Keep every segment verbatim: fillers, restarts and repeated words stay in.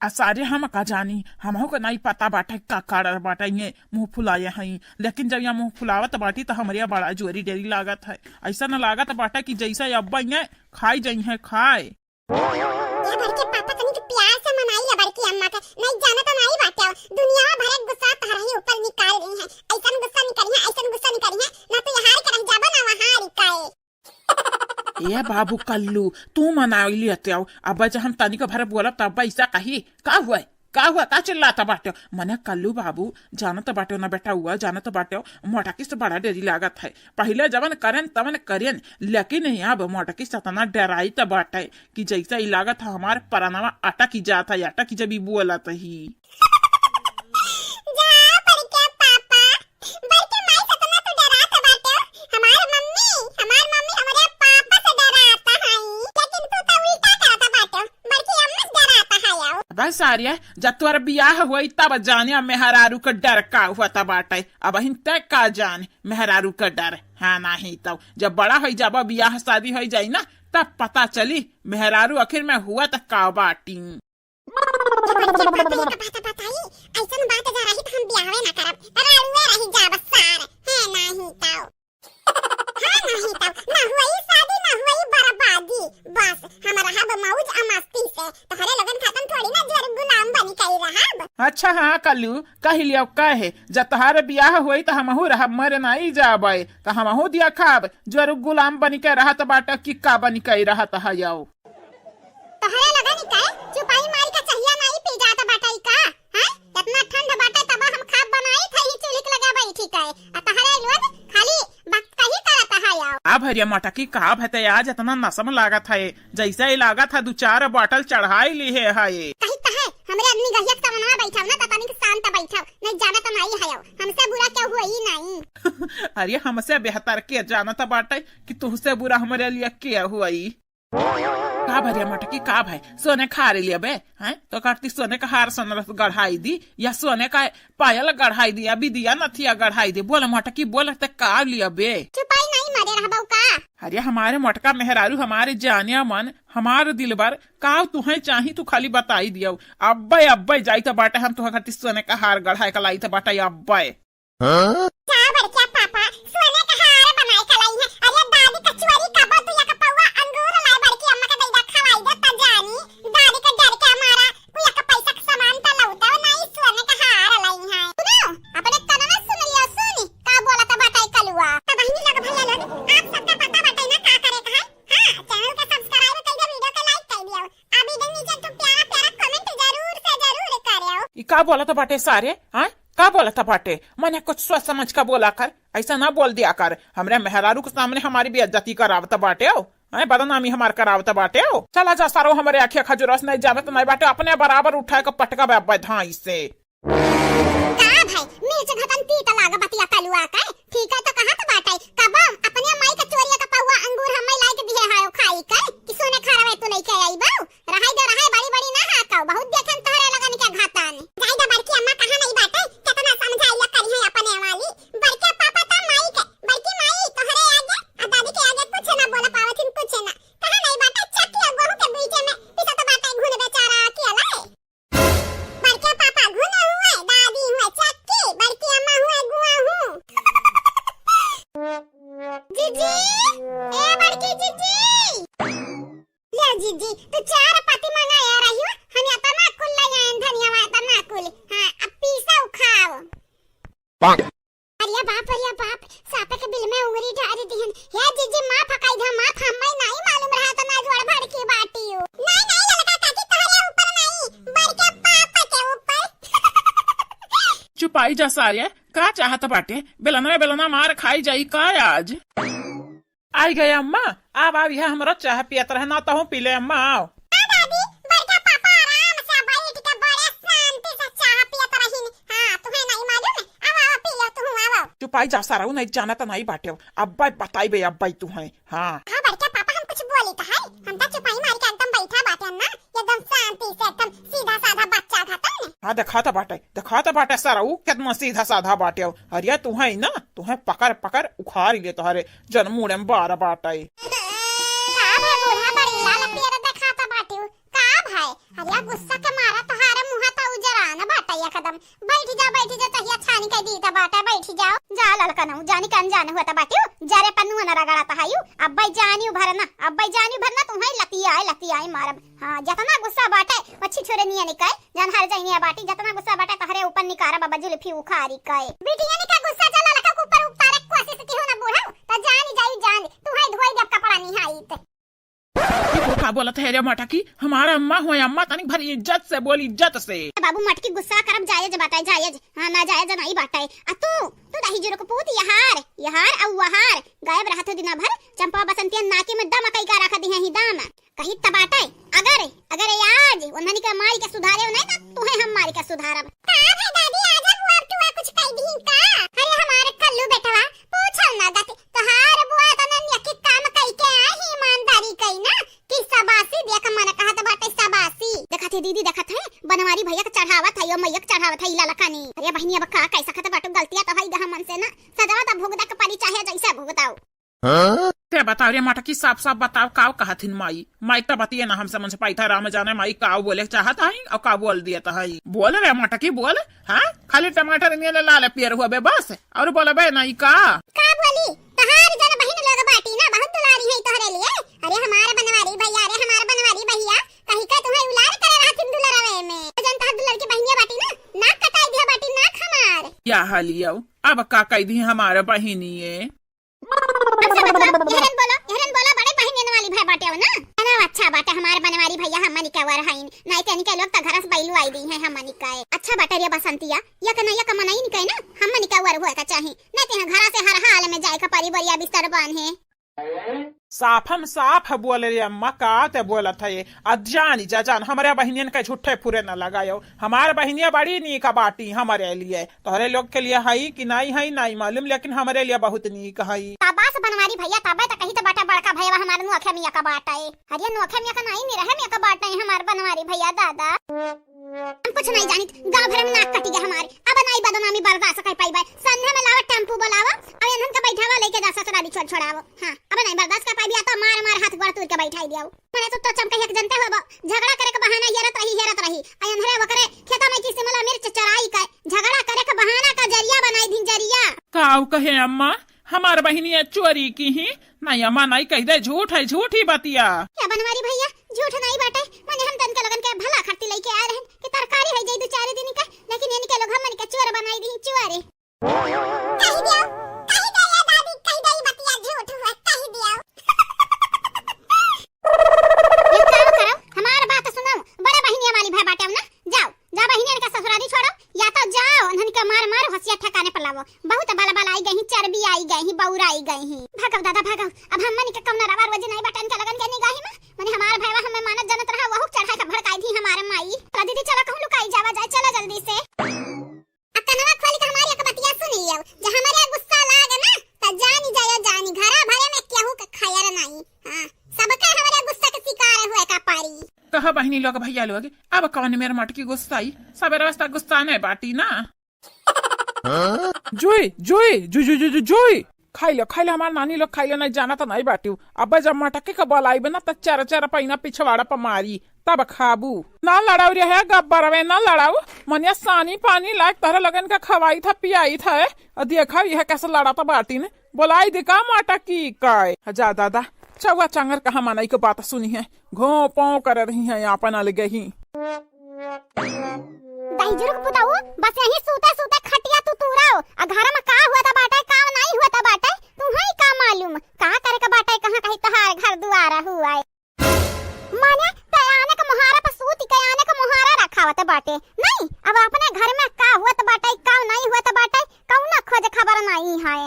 आ सारे हम का जानी, हमहू के नाई पता बाटे का कारण बाटे, ये मुँह फुलाए हई। लेकिन जब ये मुँह फुलावत बाटी त हमरे बड़ा जोरी डेरी लागत है। ऐसा न लागत बाटे कि जैसे अब्बा ये खाई जाई है खाए। ए बड़के पापा, तनी के प्यार से मनाई ले बड़की अम्मा के। नहीं जाने तो नहीं बाटे, दुनिया भर के गुस्सा तहरा ही ऊपर निकाल रही है। ऐसन गुस्सा निकली है, ऐसन गुस्सा निकली है, ना तो यहाँ के रह जाबो ना वहाँ रिकाए। ए बाबू कल्लू, तू मनाई लेते हो। अब जब हम तनिक भर बोलब तब ऐसा कही, का हुआ, का हुआ, का चिल्लाता बाटे? मने कल्लू बाबू, जानत बाटे ना बेटा हुआ, जानत बाटे, मोटकी से बड़ा डेरी लागत है। पहिले जवन करेन तवन करेन, लेकिन अब मोटकी से इतना डेराइत बाटे कि जैसे ही लागत है हमार परनवा अटक ही जात है, अटक ही जब ही बोलत ही। जा बड़के पापा, बड़के माई से इतना तू डेरात बाटे। हमार मम्मी, हमार मम्मी हमरे पापा से डेरात है, लेकिन तू तो उल्टा करत बाटे, बड़की अम्मा से डेरात है आओ। बस सारिया, जब तोर बियाह होई तब जाने अब मेहरारू के डर का होत बाटे। अबहिन तै का जान मेहरारू के डर। हाँ, नाही तो जब बड़ा होई जाबा, बियाह शादी होई जाई ना, तब पता चली मेहरारू आखिर में हुआ त का बाटी। ए बड़के पापा, एक बात बताई, ऐसन बात जा रही तो हम बियाहवे ना करब, राड़ुए रही जाब सार, है नाही तो। हाँ, नाही तो ना हुई शादी, ना हुई बर्बादी, बस हम रहब मौज आ मस्ती से। तोहरे लोगन खातन थोड़ी ना जोर गुलाम बनी कई रहब। अच्छा हाँ कल्लू, कह लियो कहे, जब तोहार बियाह होई त हमहू रहब, मर नाही जाबे, त हमहू दिया खाब, जोर गुलाम बनी के रहत बाटे कि का बनी के रहत है यो। तोहरे लगन के चुपाई मारी का चहिया नाई पी जात बाटे का? हैं? इतना ठंड बाटे तब हम खाब बनाई थे ही चूल्ही के लगे बैठी के। आ तोहरे लोग खाली बात कही करत है आओ। आ भरिया मोटकी का भते आज इतना नसम लागत है, जैसे ही लागत है दो चार bottle चढ़ाई ली है, है। कही त है, हमरे आदमी गहिया के सामने बैठा ना, त तनिक शांत बैठा, नहीं जाना तो नहीं है आओ। हमसे बुरा क्या हुआ ही नहीं। अरे हमसे बेहतर के जानत बाटे कि तुहसे बुरा हमरे लिए के हुई। का भरिया मोटकी, का भाई, सोने का हार लेबे? हैं? तो करती सोने का हार सोनरस गढ़ाई दी, या सोने का पायल गढ़ाई दी, या बिदिया नथिया गढ़ाई दी। बोल मोटकी, बोल, ते का लेबे? चुपाई नहीं मारे रहबो का? अरे हमारे मोटका मेहरारू, हमारे जानिया मन, हमार दिलबर, का तुहें चाही तू खाली बताई दियो। अब्बे अब्बे जाई त बाटे हम तुहे खातिर सोने का हार गढ़ाए का लाई त बाटे अब्बे। हाँ? का बड़का पापा, सोने का हार बनाए का लाई है। अरे दादी का चोरी का बा, तू एक पौवा अंगूर लाई बड़की अम्मा के दे दा, खवाई दे त जानी। दादी का डर के मारा, तू एक पैसा का सामान त लौटा नहीं, सोने का हार लाई है। सुनो, अपने कनवा सुन लियो, सुनी, का बोला त बाटे कलुआ। त बहिनी लोग, भैया लोग, आप सबका पता बाटे ना का करे का है? हाँ, channel का subscribe कर दे, video का like कर दियो। आ video नीचे तो प्यारा प्यारा comment जरूर से जरूर करो। ई का बोलत बाटे सारे? हाँ, का बोलत बाटे? मने कुछ सोच समझ का बोला कर, ऐसा ना बोल दिया कर। हमरे मेहरारू के सामने हमारी बेइज्जती करावत बाटे हो, हैं, बदनामी हमार करावत बाटे हो। चला जा सारो, हमरे आँखिया खजुरस नहीं जानत नहीं बाटे, अपने बराबर उठाए के पटका बे धाई से। का भाई, मिर्च घटन तीत लाग बतिया कलुआ के? ठीक है तो कहत बाटे, कबो अपने माई के चोरिया का पौवा अंगूर हम्मे लाइके दिहे हायो खाई के, कि सोने खारवे तू लेके आई बाऊ। रहाई दे रहाई, बड़ी बड़ी ना हाकाओ, बहुत देखेन तोहरे लगन के घातन। जाई दे बड़की अम्मा कहाँ नहीं बाटे, कितना समझाइया करी है अपने वाली। बड़के पापा त माई के, बड़की माई तोहरे आगे, आ दादी के आगे कुछ ना बोल पावथिन, कुछ ना। कहाँ नहीं बाटे, चक्की और गोहूं के बीच में पिसत बाटे घुन बेचारा अकेले। बड़के पापा घुन हुए, दादी हुए चक्की, बड़की अम्मा हुए गुआ हूँ। जीजी, ए बड़की जीजी। ले जीजी, तू चार पत्ती मंगाया रही हो, हम इतना कुल ले आए धनिया, इतना कुल। हाँ, अब पीसा उखाओ। अरे बाप, अरे बाप, सापे के बिल में उंगली डाल दिहन। हे जीजी, माफ कई दे, माफ, हमें नहीं मालूम रहा था, ना जोड़ भड़ की बाटी हो। नहीं, नहीं, ललका काकी, तोहरे ऊपर नहीं, बड़के पापा के ऊपर। चुपाई जा सारे, का चाहत बाटे? बेलना, बेलना मार खाई जाई का आज? आई गए अम्मा, आव, आव, यह हमरा चाह पियत रहे ना, तहूँ पी ले अम्मा, आव। हाँ दादी, बड़का पापा आराम से बैठ के बड़े शांति से चाह पियत रहीन। हाँ, तुहें नहीं मालूम है? आव, आव, पी लो तुहूँ, आव, आव। चुपाई जा सारा, नहीं जानत नहीं बाटे। अब्बे बताई बे, अब्बे तुहें। हाँ। हाँ बड़का पापा, हम कुछ बोली तो है, हम तो चुपाई मार के एकदम बैठा बाटे ना, एकदम शांति से, एकदम सीधा साधा बच्चा घटन। हाँ, देखात बाटे, देखात बाटे सरऊ, कितना सीधा साधा बाटे। अरे तू है ना, तू है पकड़ पकड़ उखाड़ ले तोहरे जन मुड़े में बार बाटे। का भे बूढ़ा, बड़ी लाल पियर देखात बाटे, का भे? अरे गुस्सा के मारा तोहार कदम। बैठी जा, बैठी जा, तहिया छानी कइ दीत बाटे, बैठी जाओ। जा ललकनऊ, जानी के अनजान हुआ त बाटिउ, जरे पर नुआ न रगड़त हइउ। अब्बै जानिउ भर ना, अब्बै जानिउ भर ना, तुम्हइ लतियाइ, लतियाइ मारब। हाँ, जतना गुस्सा बाटे, मच्छी छुरे निया निकाय, जन हर जइनिया बाटी, जतना गुस्सा बाटे, तहरे ऊपर निकारब, अब जुल्फी उखारी कइ। बिटिया निका गुस्सा चला लखा के ऊपर उतारे के कोशिश किहु ना बूढ़ऊ, त जानी जाई जान, तुम्हइ धोई देब कपड़ा निहाइत। ई तू का बोलत है रे मटकी? हमार अम्मा होय, अम्मा तनिक भर इज्जत से बोल, इज्जत से। ए बाबू मटकी गुस्सा करब जायज बाटे, जायज। हाँ, ना जायज नाई बाटे। आ तू, तू दही जुरुक पूत यहार, यहार अउ वहार। गायब रहत हो दिना भर, चंपा बसंतिया नाकी में दम कई का रख दिहे ही दम। कही त बाटे, अगर, अगर आज उन्हनी के मारी के सुधारे नहीं ना, तुहे हम मारी के सुधारब। का भे दादी, आज बुआ टुआ कुछ कह दी का? अरे हमार कल्लू बेटवा, पूछल ना गति। तोहार बुआ त ननिया के काम कई के आई, ईमानदारी कई ना, कि शाबाशी दिया के मन कहत बाटे, शाबाशी। देखत है दीदी, देखत है, बनवारी भैया के चढ़ावत है, यो मैया के चढ़ावत है, ई ललकनी। अरे बहिनी, अब का कह सकत बाटू, गलतिया तो है गहा मन से ना, सजावा त भुगता के परी, चाहे जैसा भुगताओ। हाँ? ते बताओ रे मटकी, साफ साफ बताओ, काव कहथिन माई? माई त बतिये ना हमसे मन से पाई था, राम जाने माई काव बोले चाहत है और काव बोल दिया था। बोल रे मटकी, बोल। हाँ, खाली टमाटर नियन लाल पियर हुआ बे बस, और बोलबे नहीं का? का बोली? तहार जन बहिन लोग बाटी ना, बहुत दुलारी है तोहरे लिए। अरे हमार बनवारी भैया, अरे हमार बनवारी भैया, कही का तुम्हें उलार करे रहथिन दुलरवे में। जन तहार दुलर की बहिनिया बाटी ना, नाक कटाई दिया बाटी, नाक हमार। या हालियो, अब का कह दी हमार बहिनिये? अच्छा बतवा, एहरन बोलो, एहरन बोलो, बड़े बहिनियन वाली भाई बाटे हो ना? ना, अच्छा बाटे, हमार बनवारी भैया हमनी के वर हईन, नहीं ते इनके लोग त घर से बैलू आई दी है हमनी के। अच्छा बाटे रे बसंतिया, या के ना, या के मनई निके ना, हमनी के वर होए के चाही, नहीं ते यहाँ घर से हर हाल में जाए के परी, बोरिया बिस्तर बांधे। साफम साफ बोले रे अम्मा, का ते बोलत है? आ जानी जा जान, हमरे बहिनियन के झूठे फुरे न लगायो। हमार बहिनिया बड़ी नीक बाटी हमरे लिए, तोहरे लोग के लिए हई कि नाई हई नाई मालूम, लेकिन हमरे लिए बहुत नीक हई। शाबाश बनवारी भैया, तबे त कही त बाटा बड़का भैया हमार नोखे मियाँ का बाटा है। अरे नोखे मियाँ का नाई, निरहे मियाँ का बाटा है हमार बनवारी भैया दादा। हम कुछ नहीं जानित, गाँव भर में नाक कटी गया हमारे। अब नाई बदनामी बर्दाश्त कर पाई बाय। संध्या में लावा टेम्पू बुलावा, अब इन्हन के बैठावा लेके जा ससुरारी छोड़ छोड़ावो। हाँ, अब नहीं बर्दाश्त कर पाई, या तो मार मार हाथ गोड़ तोड़ के बैठाई दियाओ। मने तो, तो चमकहिया के जनते होबो, झगड़ा करे के बहाना हेरत रही, हेरत रही। आ एन्हरे ओकरे खेता में की शिमला मिर्च चराई का, झगड़ा करे के बहाना का जरिया बनाई दिन जरिया। काऊ कहे अम्मा, हमार बहिनिया चोरी किही? नहीं अम्मा, नहीं कह दे, झूठ है, झूठी बतिया। या बनवारी भैया, झूठ नहीं बाटे, मने हम तन के लोगन के भला खातिर लेके आ रहन कि तरकारी है जाई दो चार दिन का, लेकिन इनके लोग हमन के चोर बनाई दी, चोर। कही दियो, कही दे ये दादी, कही दे ये बतिया झूठ हुआ, कही दियो। एक काम करो, हमार बात सुनो, बड़े बहिनिया वाली भाई बाटे ना, जाओ, जा बहिनियन के ससुरारी छोड़ो, या तो जाओ, उन्हन के मार मार हसिया ठिकाने पर लावो। बहुत बल बल आई गई, चर्बी आई गई, बौर आई गई। भागव दादा, भागव, अब हमन के कौनो रवा रोजी नहीं बटन के लगन के निगाही में, मने हमार भाईवा हमें मानत जनत रहा, वहू चढ़ाई के भड़काई दी हमारे माई। चला दीदी, चला कहूँ लुकाई जावा जाए, चला जल्दी से। अब कनवा खोल के हमारी एक बतिया सुन लियो, जे हमारे गुस्सा लागे ना, त जानी जायो जानी, घरा भरे में केहू के खैर नहीं। हाँ, सबके हमारे गुस्सा के शिकार हुए का पारी। कहा बहिनी लोग, भैया लोग, अब कौन मेर मटकी गुस्साई, सबेरे वास्ता गुस्सा नहीं बाटी ना। जुई, जुई, जु, जु, जु, जु, जुई। खाई लो, खाई लो, हमार नानी लोग खाई लो, नहीं जाना तो नहीं बाटियो। अब जब मटकी के बोलाइबे ना, तो चार चार पैना पिछवाड़ा पर मारी, तब खाबू। ना लड़ाऊ रे है गब्बरवे, ना लड़ाऊ। मनिया सानी पानी लायक तहरे लगन का खवाई था, पियाई था, ए। और देखा यह कैसे लड़ा तो बाटी ने। बोलाई दे का मटकी का, ए। जा दादा, चौवा चांगर कहाँ मनई के बात सुनी है, घों पों कर रही है, आपन अलगे ही। दहिजुरुक पुतऊ, बस यहीं सूते सूते खटिया तू तूराओ। आ घर में का हुआ था बाटे, का नहीं हुआ था बाटे, तुम्हें का मालूम? का करे का बाटे, कहाँ कहीं तोहार घर दुआरा हुआ है। माने, कयाने के मोहारा पर सूत, कयाने के मोहारा रखावत बाटे। नहीं, अब अपने घर में का हुआ था बाटे, का नहीं हुआ था बाटे, कौनो खोज खबर नहीं है।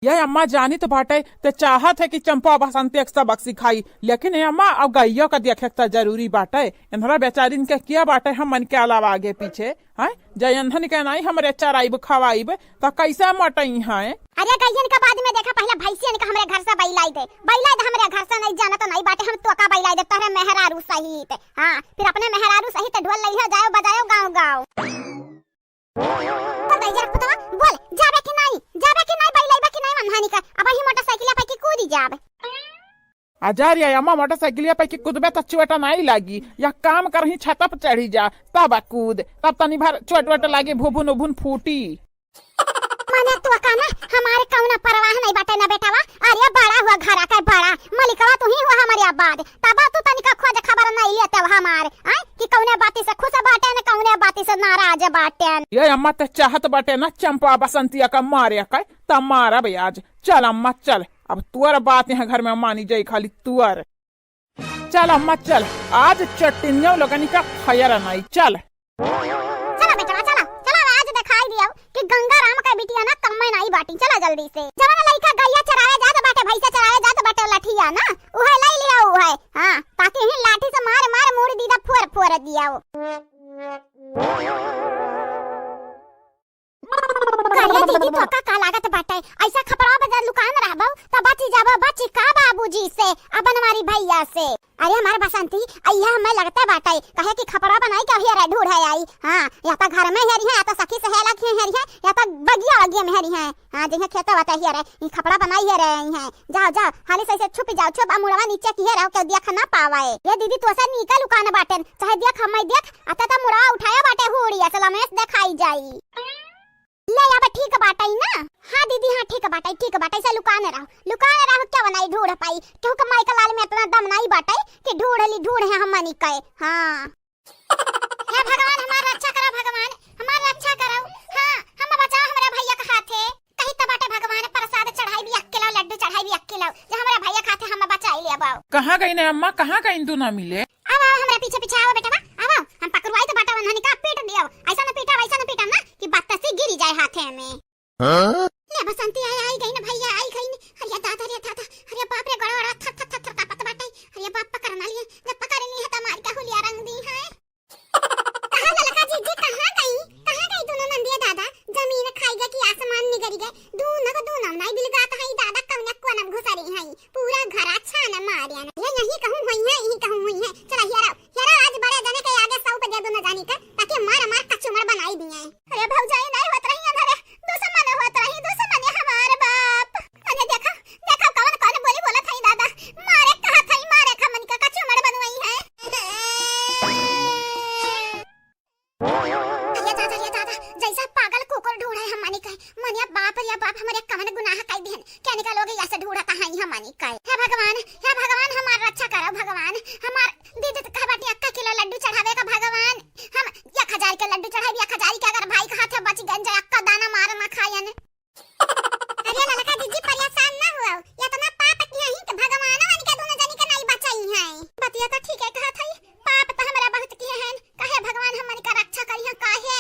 ये अम्मा जानित बाटे, ते चाहत है कि चंपा बसंती एक सबक सिखाई, लेकिन ये अम्मा, अब गइयो का देखे त जरूरी बाटे। इन्हरा बेचारिन के किया बाटे, हमन के अलावा आगे पीछे, हैं? जे इन्हन के नाई हमरे चराइब खवाइब, त कैसे मटई हैं? अरे गइयन का बाद में देखा, पहले भैंसियन का हमरे घर से बैलाई दे, बैलाई दे हमरे घर से, नहीं जाना तो नहीं बाटे, हम तोका बैलाई दे तोहरे मेहरारू सहित। हाँ, फिर अपने मेहरारू सहित ढोल लइहो, जाओ बजाओ गाँव गाँव। बोल दहिजरा पुतवा, बोल, जाबे कि नाई? जाबे कि नाई? बैलइबा कि नाई? मनहानी कर, अब ही मोटरसाइकिल पे की कूदी जाबे। अजर या अम्मा, मोटरसाइकिलिया पे कि कूदबे त चोट नाई लागी। या काम करही, छत पे चढ़ी जा, तब कूद, तब तनी भर चोट वोट लागी, भुभुन उभुन फूटी। मने तू का ना, हमारे कौनो परवाह नहीं बाटे ना बेटवा। अरे बड़ा हुआ घर का बड़ा, मलिकवा तू ही हुआ हमारे आबाद, तब तू तनिका खोज खबर नहीं लेते हो हमार, आय? कि कौने बाती से खुश बाटे न कौने बाती से नाराज बाटे। ये अम्मा ते चाहत बाटे ना चंपा बसंतिया का मारे का, त मारब आज। चल अम्मा चल, अब तोर बात यहाँ घर में मानी जाई, खाली तोर। चल अम्मा चल, आज चट्टिनियों लोगनी का खैर नाई, चल। चला बेटवा, चला, चला, आज दिखाई दियो कि गंगा राम का बिटिया ना कम में नाई बाटी। चला जल्दी से, जवन लइका गैया चरावे जात बाटे, भैंसा चरावे जात बाटे, लठिया ना, उहे लई लिया उहे, हाँ, ताकि ही लाठी से मार मार मूड़ी दीदा फोर फोर दिया। अरे दीदी, तोका का लागत बाटे? ऐसा खपड़वा बजा लुकान रहबो, त बची जाबो, बची का बाबूजी से, आ बनवारी भैया से? अरे हमार बसंती, अइया हमें लगते बाटे, कहे कि खपड़वा बनाई के हेरे ढूढ़े आई। हाँ, या त घर में हेरी है, या त सखी सहेला के हेरी है, या त बगिया वगिया में हेरी है। हाँ, जइहे खेते वते हेरे, ई खपड़ा बनाई हेरे आई है। जाओ, जाओ, हाली से, से छुप जाओ, छुप, आ मुड़वा नीचे किहे रहो, केहू देख ना पावे। ये दीदी, तोसे नीका लुकान बाटेन, चाहे देख, हमें देख, आ त, त मुड़वा उठाया बाटे हुड़ी, असल में देखाई जाई। ले अब ठीक बाटे ना? हाँ दीदी, हाँ ठीक बाटे, ठीक बाटे, से लुकान रहो, लुकान रहो, क्या बनाई ढूढ़ पाई, केहू के माई का लाल में इतना दम नहीं बाटे कि ढूढ़ ली, ढूढ़ है हमनी के। हाँ। हे भगवान, हमार रक्षा करो भगवान, हमार रक्षा करो। हाँ, हम बचाओ हमरा भैया का हाथे। कही त बाटे भगवान, प्रसाद चढ़ाई भी एक किलो, लड्डू चढ़ाई भी एक किलो, जे हमरा भैया खाते हम बचाई लेबो। कहाँ गई ने अम्मा, कहाँ गई तू ना मिले? आवा, आवा, हमरा पीछे पीछे आवा बेटवा, आवा, हम पकड़वाई त बाटे, उन्हनी का पीट दियो, ऐसा न पीटा, वैसा न पीटा ना कि बत्तसी गिरी जाए हाथे में। हाँ? ले बसंती आई, आई गई ना भैया, आई गई ना। अरे दादा, अरे दादा, अरे बाप रे, गोड़ा, गोड़ा थर, थर, थर, थर कांपत बाटे। अरे बाप, पकड़ ना लिए, जब पकड़ ली है त मार के हुलिया रंग दी है। कहाँ ललका जीजी, कहाँ गई? कहाँ गई दोनों नंदिया दादा? जमीन खाई गई कि आसमान निगरी गए? दूनो को दूनो नाई बिलगात है दादा, कौन कोना में घुसरी है? पूरा घर अच्छा न मारिया न। ये यही कहूँ हुई है, यही कहूँ हुई है। चला हियरा, हियरा आज बड़े जने के आगे सौंप दे दोनों जानी के, ताकि मार मार कचुमर बनाई दिए। अरे भौजाई नहीं होत रही अंधारे, दुश्मन होत रही, दुश्मन हमार बाप। अरे देखा, देखा कौन कौन बोली बोलत है दादा, मारे कहत है, मारे खमन का कचुमर बनवाई है। अरे दादा, अरे दादा, जैसा पागल कुकुर ढूंढे हम मनी कहे, मनिया बाप रे बाप, हमरे कवन गुनाह कई दिहन, क्या निका लोग ऐसे ढूंढता है हम मनी कहे। हे भगवान, हे भगवान, हमार रक्षा करो भगवान, हमार दीदी तो कह बाटी अक्का किलो लड्डू चढ़ावे का भगवान, हम एक हजार के लड्डू चढ़ाई, एक हजार के अगर भाई के हाथे बच गए, जो अक्का दाना मार ना खायन। अरे ललका जीजी, परेशान ना हुआ, इतना पाप किया ही कि भगवान मन के दोनों जनी के नहीं बचाई है। बतिया तो ठीक है कहा था, पाप तो हमरा बहुत किए हैं, काहे भगवान हमन का रक्षा करिहैं, काहे?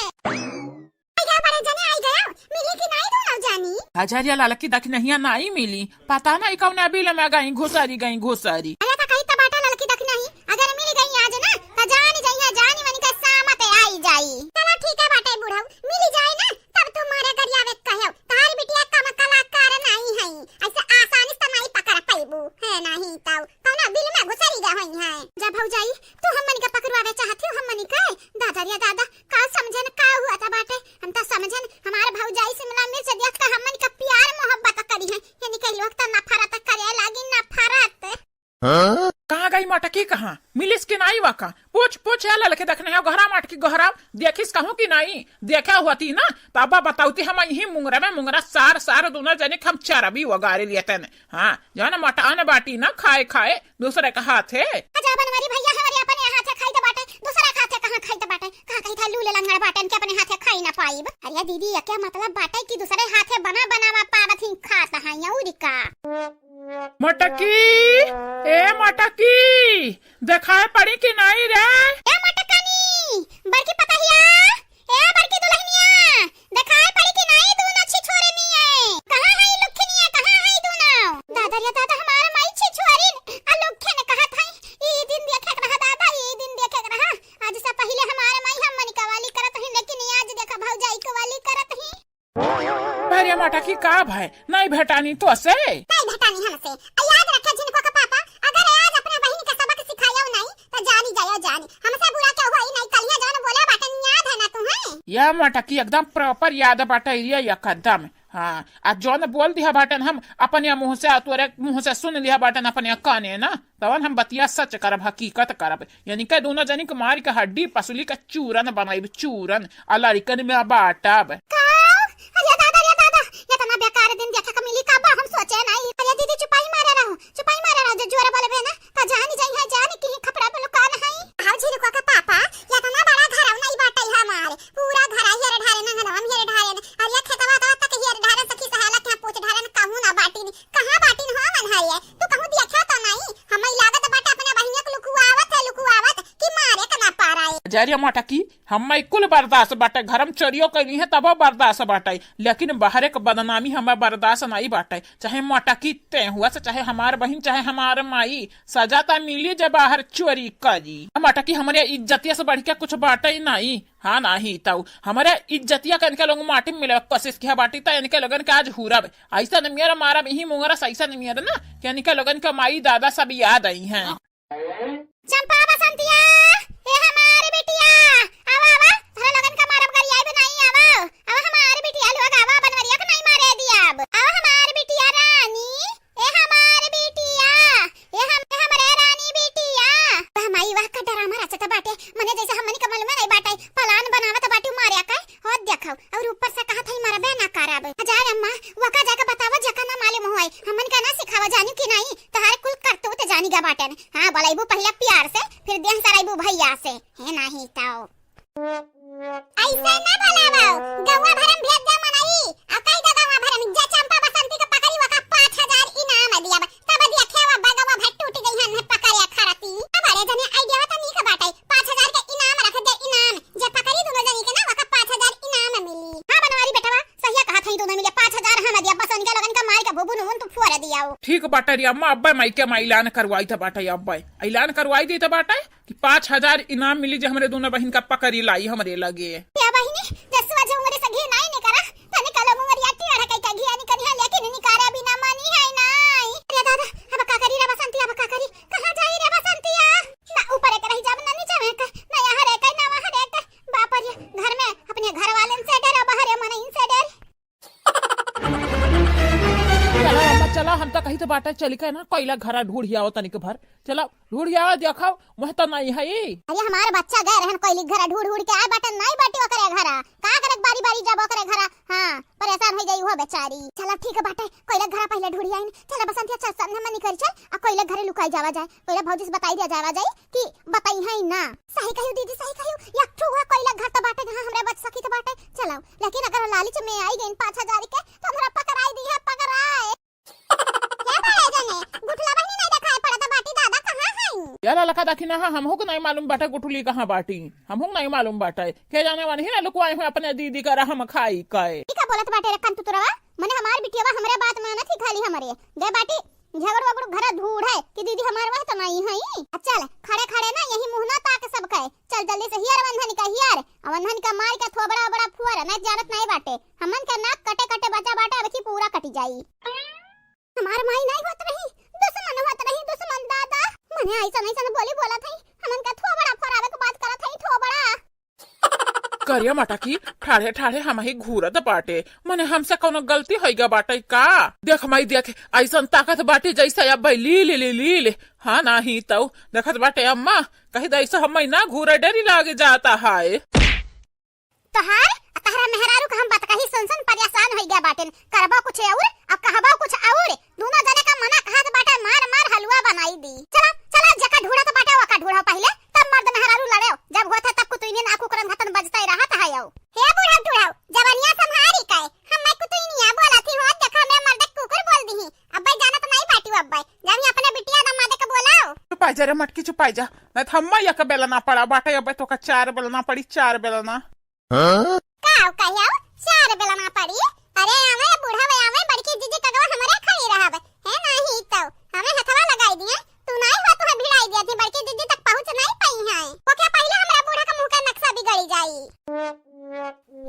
भैया बड़े जने आई गया, मिली कि नहीं दोनों जानी? हजरिया ललकी दखिनहिया नहीं मिली, पता नहीं कौन बिल में गई घुसरी, गई घुसरी। अरे तो कही तो बाटा ललकी दखिनही, अगर मिल गई आज ना, तो जान जइहा, जानी मनी का सामत आई जाई। चला ठीक है बाटे बुढ़ऊ, मिल जाए ना, तब तुम्हारे गरियावे कहो, तार बिटिया कम कलाकार नहीं है, ऐसे आसानी से नहीं पकड़ पैबू, है नहीं तो कौना बिल में घुसरी गए हुई है। जा भौजाई, तू हमन के पकड़वावे चाहत हो, हमन के? दादा रे दादा, का समझन का हुआ था बाटे? हम तो समझन हमार भौजाई शिमला मिर्च देख के हमन के प्यार मोहब्बत करी है, यानी कई लोग तो नफरत करे लागी, नफरत। हाँ? कहाँ गई मटकी, कहाँ मिलिस कि नाई वाका? पूछ, पूछ, या ललके देखने हो घरा मटकी घरा, देखिस कहूँ कि नाई? देखे होती ना, तब बताउती हम यही मुंगरा में मुंगरा सार, सार दोनों जने के हम चरबी वगारे लिए तने। हाँ, जाना मटान बाटी ना खाए खाए दूसरे का हाथे। अच्छा बनवारी भैया, हमारे अपने हाथे खाई तो बाटे, दूसरा का हाथे कहाँ खाई तो बाटे? कहाँ कही था लूले लंगड़ बाटन के अपने हाथे खाई ना पाइब। अरे दीदी, ये क्या मतलब बाटे कि दूसरे हाथे बना बनावा पावत ही खात है या उरी का? मटकी, ए मटकी, देखाए पड़ी कि नाई रे? ए मटकनी, बड़की पतहिया, ए बड़की दुल्हनिया, देखाए पड़ी कि नाई दूनो छिछोरे निये? कहाँ है लुखनिया, कहाँ है दूनो? दादा रे दादा, हमार माई छिछोरिन, आ लुखिन कहत है, ई दिन देखे के रहा दादा, ई दिन देखे के रहा। आज से पहिले हमार माई हम मनिका वाली करत ही, लेकिन आज देखा भौजाई के वाली करत ही। अरे मटकी का भाई, नहीं भेटानी तो से? नहीं भेटानी हमसे। आ याद रखे झिनको का पापा, अगर आज अपने बहिन के सबक सिखायो नहीं, तो जानी जायो जानी। हमसे बुरा क्यों होई नहीं, कलिया जौन बोले बाटे याद है ना तुम्हें? या मटकी एकदम proper याद बाटे ये एकदम। हाँ, आ जौन बोल दिहा बाटन हम अपने मुँह से, आ तोरे मुँह से सुन लिहा बाटन अपने काने ना, तवन हम बतिया सच करब, हकीकत करब। यानी के दोनों जनी के मार के हड्डी पसुली के चूरन बनाइब, चूरन, आ लड़िकन में बाटब। का? अरे दादा, अरे दादा, इतना बेकार दिन देखे के मिली का बा, हम सोचे नहीं। अरे दीदी, चुपाई मारे रहो, चुपाई मारे रहो, जो जुअर बोलबे ना, तो जानी जाई है, जानी कि खपड़ा बोलो कौन है। आओ झिलुआ के पापा, इतना बड़ा घर नहीं बाटे हमार, पूरा घर हेर ढारे न, हम हेर ढारे न, अरे खेतवा तो तक हेर ढारे, सखी सहेला के पूछ ढारे न, कहूँ ना बाटी, कहाँ बाटी न हो मन है ये? तू कहूँ देखा तो नहीं, हमें लागत बाटे अपने बहिनिया के लुकुआवत है, लुकुआवत कि मारे के ना पारा है। जा रे मोटकी, हम्मे कुल बर्दाश्त बाटे, घर में चोरियो कइली है तबो बर्दाश्त बाटे, लेकिन बाहरे के बदनामी हम्मे बर्दाश्त नहीं बाटे। चाहे मोटकी ते हुआ से, चाहे हमार बहिन, चाहे हमार माई, सजा त मिली जब बाहर चोरी करी। मोटकी हमरे इज्जतिया से बढ़ के कुछ बाटे ही नहीं। हाँ नहीं तउ हमरे इज्जतिया के इनके लोग माटी में मिले कोशिश किया बाटी, त इनके लोगन के आज हुरब। ऐसा न मेरा मारब यही मुंगरा से, ऐसा न मेरा ना कि इनके लोगन के माई दादा सब याद आई हैं। चंपा बसंतिया, ए हमार बिटिया, आवा, आवा, तोहरा लोगन का मारब गरियाई भी नहीं, आवा, आवा हमार बिटिया लोग, आवा, बनवरिया के नहीं मारे दियाब, आवा हमार बिटिया रानी, ए हमार बिटिया, ए हम, ए हमरे रानी बिटिया। वाह माई वाह, का डरामा रचत बाटे, मने जैसे हमनी के मालूम नहीं बाटे, प्लान बनावत बाटे मारे का, हो देखो, और ऊपर से कहत है मरबे ना करब। जा रे अम्मा, वका जाके बतावा जेका ना मालूम होए, हमन का ना सिखावा, जानू कि नहीं, तोहार कुल करतूत जानी गा बाटन। हाँ, बोलाइबू पहले प्यार से, फिर देह सराइबू भैया से। हे नाही तो। ऐसे ना बोलावा, गौवा भरम भेज दे मनई, आ कई दे गौवा भरम, जे चंपा बसंती के पकड़ी वका पाँच हजार इनाम दिया बा। तब देखिया वो बगवा भर टूट गई हन पकड़े खरती। अब अरे जने आइडिया तो नीक बाटे, पाँच हजार के इनाम रख दे इनाम, जे पकड़ी दोनों जनी के ना वका पाँच हजार इनाम मिली। हाँ बनवारी बेटवा, सहिया कहा था दोनों मिले, पाँच हजार हम दिया, बस उनके लोगन का मार के भूबू नून तू फोड़ दिया हो। ठीक बाटे रे अम्मा, अब्बे माई के माई ऐलान करवाई त बाटे, अब्बे ऐलान करवाई दी त बाटे कि पाँच हजार इनाम मिली जे हमरे दोनों बहिन का पकड़ी लाई हमरे लगे। या बहिनी, जसुआ झुमरे से घी नाई निकरा, तने कलो मुंगरिया टियारा कई का घिया निकरी है, लेकिन निकारा बिना मानी है नाई। अरे दादा, अब का करी रे बसंतिया, अब का करी? कहाँ जाई रे बसंतिया? ना ऊपर एक रही जाब, ना नीचे में एक, ना यहाँ रे एक, ना वहाँ रे एक। बाप रे, घर में अपने घर वालन से डर, बाहर मनइन से डर। चला अम्मा, चला, हम तो कही तो बाटे चली के ना, कोइला घरा ढूढ़ी आओ तनिक भर। चला, ढूढ़ी आओ, देखो, वह तो नहीं है। अरे, हमार बच्चा गए रहन कोइली घरा ढूढ़ ढूढ़ के आए बाटे, नहीं बाटे ओकरे घरा। का करे बारी बारी जब ओकरे घरा, हाँ, परेशान हो जाई हो बेचारी। चला, ठीक बाटे, कोइला घरा पहले ढूढ़ी आइन। चला बसंतिया, चल, सामने मनी करी, चल, आ कोइला घरे लुकाई जावा जाए, कोइला भौजी से बताई दिया जावा जाए कि बताई है ना। सही कहियो दीदी, सही कहियो। एक ठो हुआ कोइला घर तो बाटे, जहाँ हमरा बच सकी तो बाटे। चलाओ, लेकिन अगर लालच में आई गइन पाँच हजार के, तो हमरा पकड़ाई दी है, पकड़ाई। क्या बाटे जने? गुठला बहिनी नहीं देखाई पड़त बाटी, दादा कहाँ हई? या ललका देखी ना, हमहू के नहीं मालूम बाटे गुठली कहाँ बाटी, हमहू के नहीं मालूम बाटे। के जाने वनही ना लुकवाई हुई अपने दीदी का रहम खाई के। ई का बोलत बाटे रे कंतुतुरवा? मने हमार बिटियावा हमरे बात मानत ही खाली हमरे। गए बाटी झगड़ वगड़ घरा ढूढ़े कि दीदी हमार वह तो नहीं हई। आ चल, खड़े खड़े ना यही मुँह ना ताक सब कहे। चल जल्दी से हियर वंधन का हियर, आ वंधन का मार के थोबड़ा ओबड़ा फुअर, नहीं जानत नहीं बाटे। हमन के नाक कटे कटे बचा बाटे, अब की पूरा कटी जाई। हमार माई नहीं होत रही, दुश्मन होत रही, दुश्मन दादा। मने ऐसन ऐसन बोली बोलत हई, हमन के थोबड़ा फोरावे के बात करत हई, थोबड़ा। करिया मटकी ठाढ़े ठाढ़े हमही घूरत बाटे, मने हमसे कौनो गलती होइगा बाटे का? देख माई देख, ऐसन ताकत बाटे जैसे अब लील, लील, लील। हाँ नाही तौ देखत बाटे अम्मा, कही द ऐसे हम्मे ना घूरे, डरी लाग जाता है। तोहार, तहरा मेहरारू का हम बात कही सुन सुन परेशान होइगा बाटेन, करबो कुछ और, अब कहबो कुछ और। दोनों जने का मना कहत बाटे, मार मार हलवा बनाई दी। चला, चला, जेका ढूढ़त बाटे, ओका ढूढ़ो पहिले, तब मर्द मेहरारू लड़ेओ। जब होत है तब कुतुइनिन आ कुकुरन घतन बजते रहत है यो। हे बूढ़ा टूढ़ा, जवनिया संभारी के, हम मैं कुतुइनिया बोलत ही हो, देखा मैं मर्द कुकुर बोल दी ही। अब्बे जानत नहीं बाटी अब्बे, जब ही अपने बिटिया दामाद के बोलाओ। चुपाई जा रे मटकी, चुपाई जा, नहीं तो हम्मा एक बेलना पड़ा बाटे, अब्बे तो का चार बेलना पड़ी, चार बेलना। हाँ? का कहियो? चार बेलना पड़ी? अरे आवे बूढ़ा वे आवे, बड़की जीजी कगवा हमरे खड़ी रहब। है नाही तो हमें हथवा लगाई दिए, तू नाही हो तो भिड़ाई दिया थी, बड़की जीजी तक पहुँच नहीं पाई है। ओके पहले हमरा बूढ़ा का मुँह का नक्शा बिगड़ी जाई।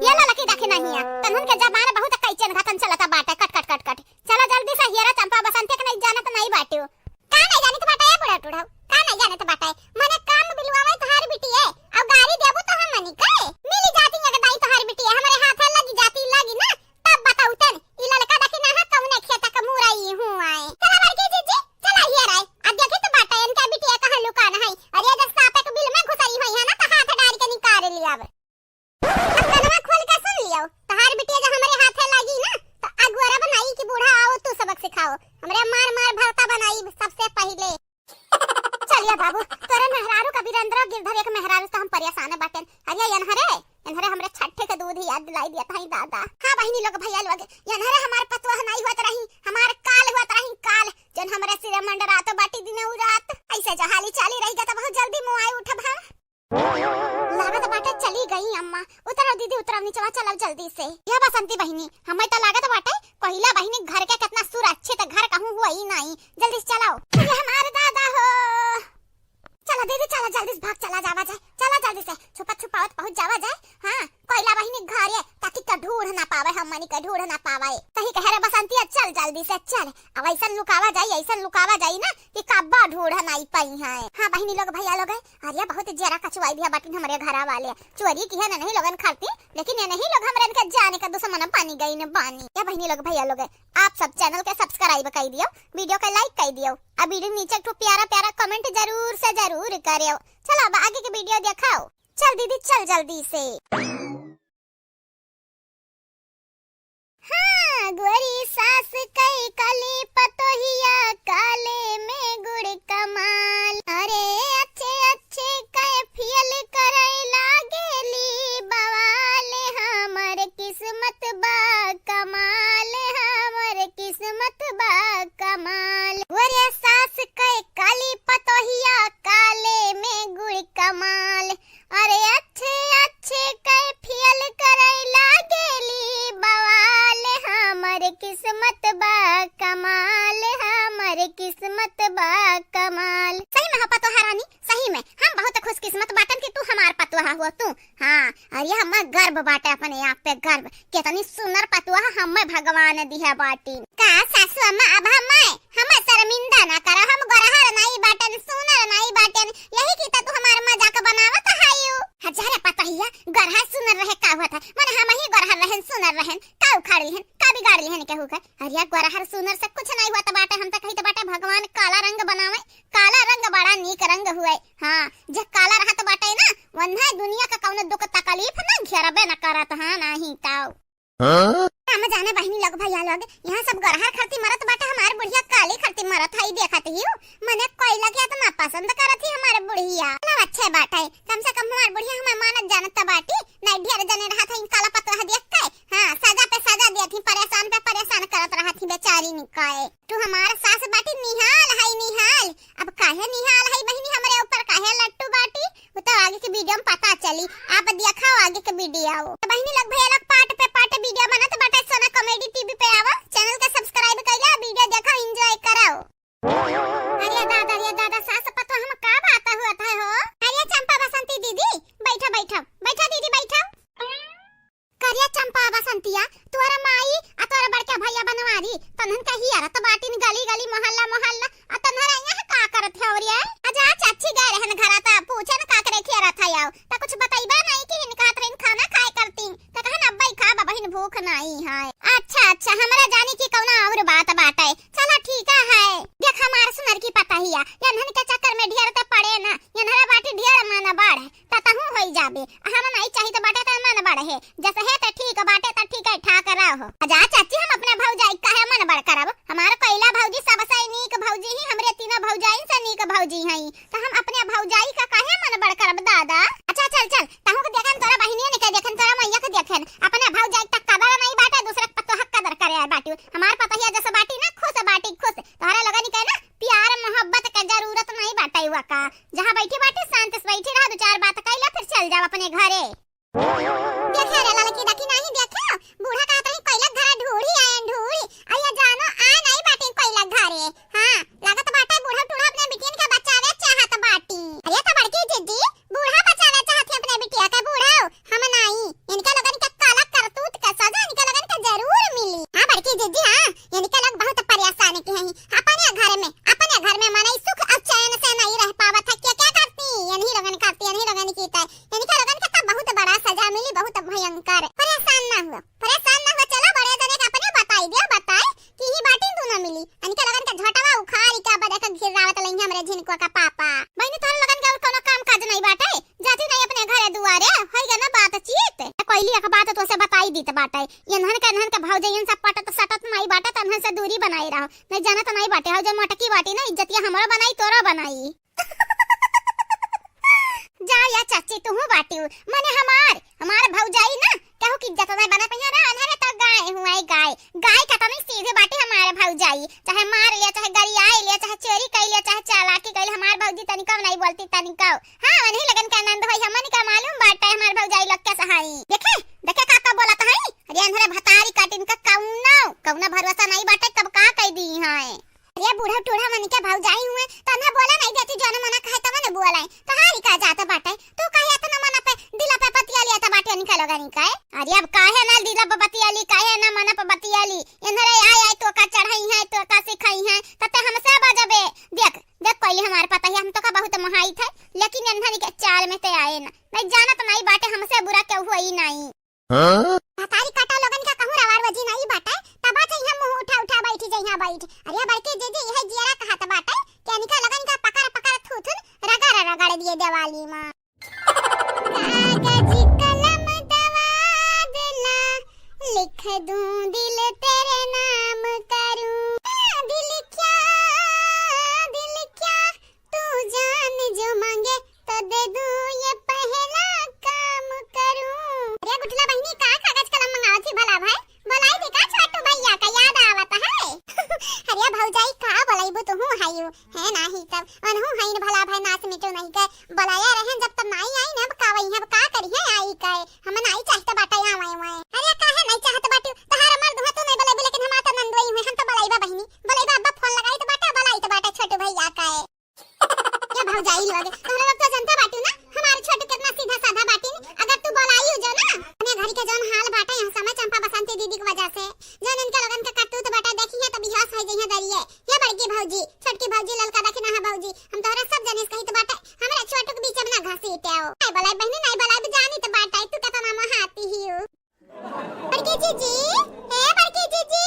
ये ललकी देखी नहीं है, तन्हन के जबान बहुत कैचन घातन चलता बाटे, कट कट कट कट। चला जल्दी से हियरा चंपा बसंती के नहीं जानत नहीं बाटू। का नहीं जानत बाटे ए बूढ़ा टूढ़ा? का नहीं जानत बाटे? मने काम बिलवावे तोहार बिटिया, अब गारी देबू तो हम मनी के? मिली जाती एक दाई तोहार बिटिया, हमरे हाथे लगी जाती लगी ना, तब बताऊ तन, ई हमरे मार मार भरता बनाई सबसे पहिले। चलिया बाबू, तोरे मेहरारू का वीरेंद्र गिरधर एक मेहरारू से हम परेशान बाटेन। अरे एनहरे, एनहरे हमरे छठे के दूध याद दिलाई दिया था दादा। हाँ बहिनी लोग, भैया लोग, एनहरे हमार पतोह नाई होत रही, हमार काल होत रही, काल। जन हमरे सिरे मंडरात बाटी दिने उ रात। ऐसे जो हाली चाली रही गया तो बहुत जल्दी मुआई उठब हम। लागत बाटे चली गई अम्मा। उतरो दीदी, उतरो निचवा, चलो जल्दी से। या बसंती बहिनी, हमें तो लागत बाटे कोइला बहिनी घर के कितना सुरक्षित घर कहूँ हुआ ही नहीं। जल्दी से चलो। ये हमारे दादा हो। चलो दीदी, चलो जल्दी से भाग चला जावा जाए। चलो जल्दी से छुपत छुपावत पहुँच जावा जाए। हाँ, कोइला बहिनी घर है, ताकि का ढूंढ ना पावे, हमनी का ढूंढ ना पावे। सही कहे रे बसंती, चल जल्दी से चल। अब ऐसन लुकावा जाई, ऐसन लुकावा जाई ना कि कब्बा ढूंढ नाई पाई है। हाँ बहिनी लोग, भैया लोग, अरे बहुत जरा कचुआई दिया बाटिन हमरे घरा वाले। चोरी की है ना नहीं लोगन खाती, लेकिन ये नहीं लोग हमरे इनके जाने का दुश्मन पानी गई न बानी। ये बहिनी लोग, भैया लोग, आप सब channel के subscribe कर दियो, video के like कर दियो, अब video नीचे एक ठो प्यारा प्यारा comment जरूर से जरूर करियो। चलो अब आगे के video दिखाओ। चल दीदी चल जल्दी से। हाँ, गोरी सास कई कली पतोहिया, काले में गुड़ कमाल। अरे अच्छे अच्छे कैफियल करे लागेली बवाल, हमर किस्मत बा कमाल, हमर किस्मत बा कमाल। गोरे सास कई कली पतोहिया, काले में गुड़ कमाल। अरे अच्छे अच्छे कैफियल करे लागेली बवाल, हमर किस्मत बा कमाल, हमर किस्मत बा कमाल। सही में हो पतोहा रानी, सही में हम बहुत खुशकिस्मत बाटन कि तू हमार पतोहा हुआ तू। हाँ, अरे हमें गर्व बाटे अपने आप पे, गर्व। कितनी सुंदर पतोहा हमें भगवान दिहे बाटी। का सासू अम्मा, अब हमें, हमें शर्मिंदा ना करो, हम गोरहर नाई बाटन, सुनर नाई बाटन, यही की तो तू हमार मजाक बनावत हायू। हजारे पतोहिया, गोरहर सुनर रहे का होत है? माने हम ही गोरहर रहन, सुनर रहन, का उखाड़ लिहन, का बिगाड़ लिहन केहू के? अरे गोरहर सुनर से कुछ नहीं होत बाटे, हम तो कही तो बाटे भगवान काला रंग बनावे, काला रंग बड़ा नीक रंग हुए। हाँ, जे काला रहत बाटे ना, वन्हा दुनिया का कौनो दुख तकलीफ ना घेरबे न करत, हाँ, नाही ताऊ। हाँ? हम जाने बहिनी लोग, भैया लोग, यहाँ सब गोरहर खरती मरत बाटे, हमार बुढ़िया काली खरती मरत है, देखत ही हूँ। मने कोइला के इतना पसंद करत ही हमार बुढ़िया। चलो अच्छे बात है, कम से कम हमार बुढ़िया हमें मानत जानत त बाटी, नहीं ढेर जने रहत है काला पतोह देख के। हाँ, सजा पे सजा देत ही, परेशान पे परेशान करत रहत ही बेचारी निकाए। तू हमार सास बाटी निहाल है निहाल, अब काहे निहाल है बहिनी, हमरे ऊपर काहे लट्टू बाटी? वो तो आगे के video में पता चली, आप देखा आगे के video। तो बहिनी लोग, भैया लोग, part पे part video बनत बाटे सोना comedy TV पे, आवा channel के subscribe कइला, video देखा, enjoy करो। अरे दादा, अरे दादा, सास पतोह में का बात हुआ था हो? अरे चंपा बसंती दीदी, बैठा, बैठा, बैठा दीदी, बैठा। करिया चंपा बसंतिया, तोरा माई आ तोरा बड़का भैया बनवारी, तन्हन का हियरत बाटिन गली गली मोहल्ला मोहल्ला, आ तन्हरा यहाँ का करत है औरिया? आ जा चाची गए रहन घरा त पूछे न का करे हियरत है आओ, त कुछ बतइबा नहीं कि हिन कहत रहिन खाना खाए करती, त कहन अब्बई खा बहिन भूख नहीं है। अच्छा अच्छा, हमरा जानी कि कौना और बात बाटे, चला ठीक है। देख हमार सुनर की पतोहिया, यन्हन के चक्कर में ढेर त पड़े ना, यन्हरा बाटी ढेर मन बढ़, त तहूँ होई जाबे। हम नाई चाहित बाटे त मन बढ़े, जस है त ठीक बाटे त ठीक है, ठाक रहो। जा चाची, हम अपने भौजाई काहे मन बढ़ करब? हमार कोइला भौजी सबसे नीक भौजी ही, हमरे तीनों भौजाइन से नीक भौजी हई, त हम अपने भौजाई का काहे मन बढ़ करब दादा? अच्छा चल चल, तहूँ के देखन, तोरा बहिनियन के देखन, तोरा मैया के देखन, अपने भौजाई तक कदर नहीं बाटे, दूसरे के पतोह के कदर करे आए बाटी। हमार पतोहिया जस बाटी ना, खुश बाटी खुश, तोहरा लोगन के ना प्यार मोहब्बत के जरूरत नहीं बाटे हुआ का। जहाँ बैठी बाटी शांत से बैठी रह, दो चार बात कइला फिर चल जाओ अपने घरे। देखे रे ललकी, देखी नहीं देखे, बूढ़ा कहत रही कोइला घरा ढूढ़ी आयन ढूढ़ी, अरे जानो आ नहीं बाटी कोइला घरे। हाँ, लागत बाटे बूढ़ा टूढ़ा अपने बिटियन के बचावे चाहत बाटी। अरे तो बड़की जिज्जी, बूढ़ा बचावे चाहत है अपने बिटिया के, बूढ़ा हम नहीं, इनका लोगन के काला करतूत के सजा इनका लोगन के जरूर मिली। हाँ बड़की जिज्जी, हाँ, इनके लोग बहुत परेशान की हैं, अपने घर में, अपने घर में मनई सुख और चैन से नहीं रह पावत है। क्या, क्या करती? यही लोगन करती, यही लोगन की तय। इनके लोगन के तो बहुत बड़ा सजा मिली, बहुत भयंकर। परेशान ना हुआ, परेशान ना हुआ, चलो बड़े जने के अपने बताई दिया, बताए कि ही बाटी दोनों मिली। इनके लोगन के झोटवा उखाड़ के अब देखा घिरावत लई हमरे झिनकुआ का पापा। बहिनी तोहरे लोगन के और कोनो काम काज नहीं बाटे? जाती नहीं अपने घरे दुआरे, होई गया ना बातचीत। कोइली एक बात तोसे बताई दीत बाटे, इन्हन के, इन्हन के भौजैयन से पटत सटत नहीं बाटे, त इन्हन से दूरी बनाए रहो, नहीं जानत नाई बाटे, हउ जउन मोटकी बाटी ना, इज्जतिया हमरो बनाई, तोरो बनाई। जाओ या चाची, तुहू बाटिउ, मने हमार, हमार भौजाई ना, केहू की इज्जत नाई बना पइहा ना, अनहरे तो गाय हुआई गाय, गाय का तनी सीधे बाटी हमार भौजाई, चाहे मार लिया, चाहे गरियाई लिया, चाहे चोरी कइ लिया, चाहे चालाकी कइ लिया, हमार भौजी तनिको नाई बोलती, तनिको। हाँ, उन्हीं लगन का आनंद होई, हमन का मालूम बाटे हमार भौजाई लोग कैसा हई। देखे, देखे का का बोलत हई? अरे अनहरे भतारी काटिन का कौनो, कौनो भरोसा नाई बाटे, कब का कइ दी हैं। अरे बूढ़ा टूढ़ा मन के भौजाई हुए, तो ना बोला नाई देती, जौन मना कहे तब न बोले। तोहारी का जात बाटे, तू काहे इतना मना पे, दिला पे पतिया लिया था बाटे इनका लोगन का? अरे अब काहे ना दिला पे पतिया ली, काहे ना मना पे पतिया ली? इनहरे आय आय तो का चढ़ाई है, तो का सिखाई है, तब ते हमसे बजबे। देख, देख कोई हमारे पता है, हम तो का बहुत मोहाई थे, लेकिन इनहरी के चाल में ते आए ना। नाई जानत नाई बाटे, हमसे बुरा केहू होई नाई। हाँ? भतारी काटा लोगन का कहूँ रवार वजी नाई बाटे, तबा चाहिए मुँह उठा उठा बैठी जइहाँ बैठ। अरे बड़की जीजी, यह जियरा कहत बाटे कि इनका लोगन का पकड़ पकड़ थू थू रगड़ रगड़ दिए देवाली मा। कागज कलम दवा देला, लिख दूं दिल तेरे नाम करूं। दिल क्या, दिल क्या, तू जान जो मांगे तो दे दूं, ये पहला काम करूं। अरे गुठला बहिनी, का कागज कलम मंगावत ही भला भाई? बोलाई दी का छोटू भैया का, याद आवत है? अरे भौजाई, का बोलाइबू, तुहू हायू है नाही तब, अनहू हाइन भला भाई, नास मिटू नहीं के बोलाया रहन, जब तब नाई आई न, अब का वही, अब का करिए आई के, हम नाई चाहत बाटे आवे वाए। अरे काहे नाई चाहत बाटू, तहार मर्द हुआ तू नहीं बोलाइबू, लेकिन हमार तो नंदोई हुए, हम तो बोलाइबा बहिनी, बोलाइबा, अब्बा फोन लगाई तो बाटे, बोलाई तो बाटे छोटू भैया का। ये भौजाई लोग, तोहरे लोग तो जनते बाटू ना, हमारे छोटू कितना सीधा साधा बाटिन। अगर तू बोलाइयो जो ना, अपने घर के जौन हाल बाटे यहाँ समय चंपा बसंती दीदी की वजह से, जौन इनके लोगन के करतूत बाटे, देखी है तो बेहोश हो जइहे दरिये। ये बड़की भौजी, छोटकी भौजी, ललका दखिना है भौजी, हम तोहरे सब जने से कहित बाटे, हमरे छोटू के बीच में ना घसीटे हो। नहीं बोलाई बहिनी, नहीं बोलाई, जानी तो बाटे, तू कितना मोहाती ही हो। बड़की जीजी, ए बड़की जीजी,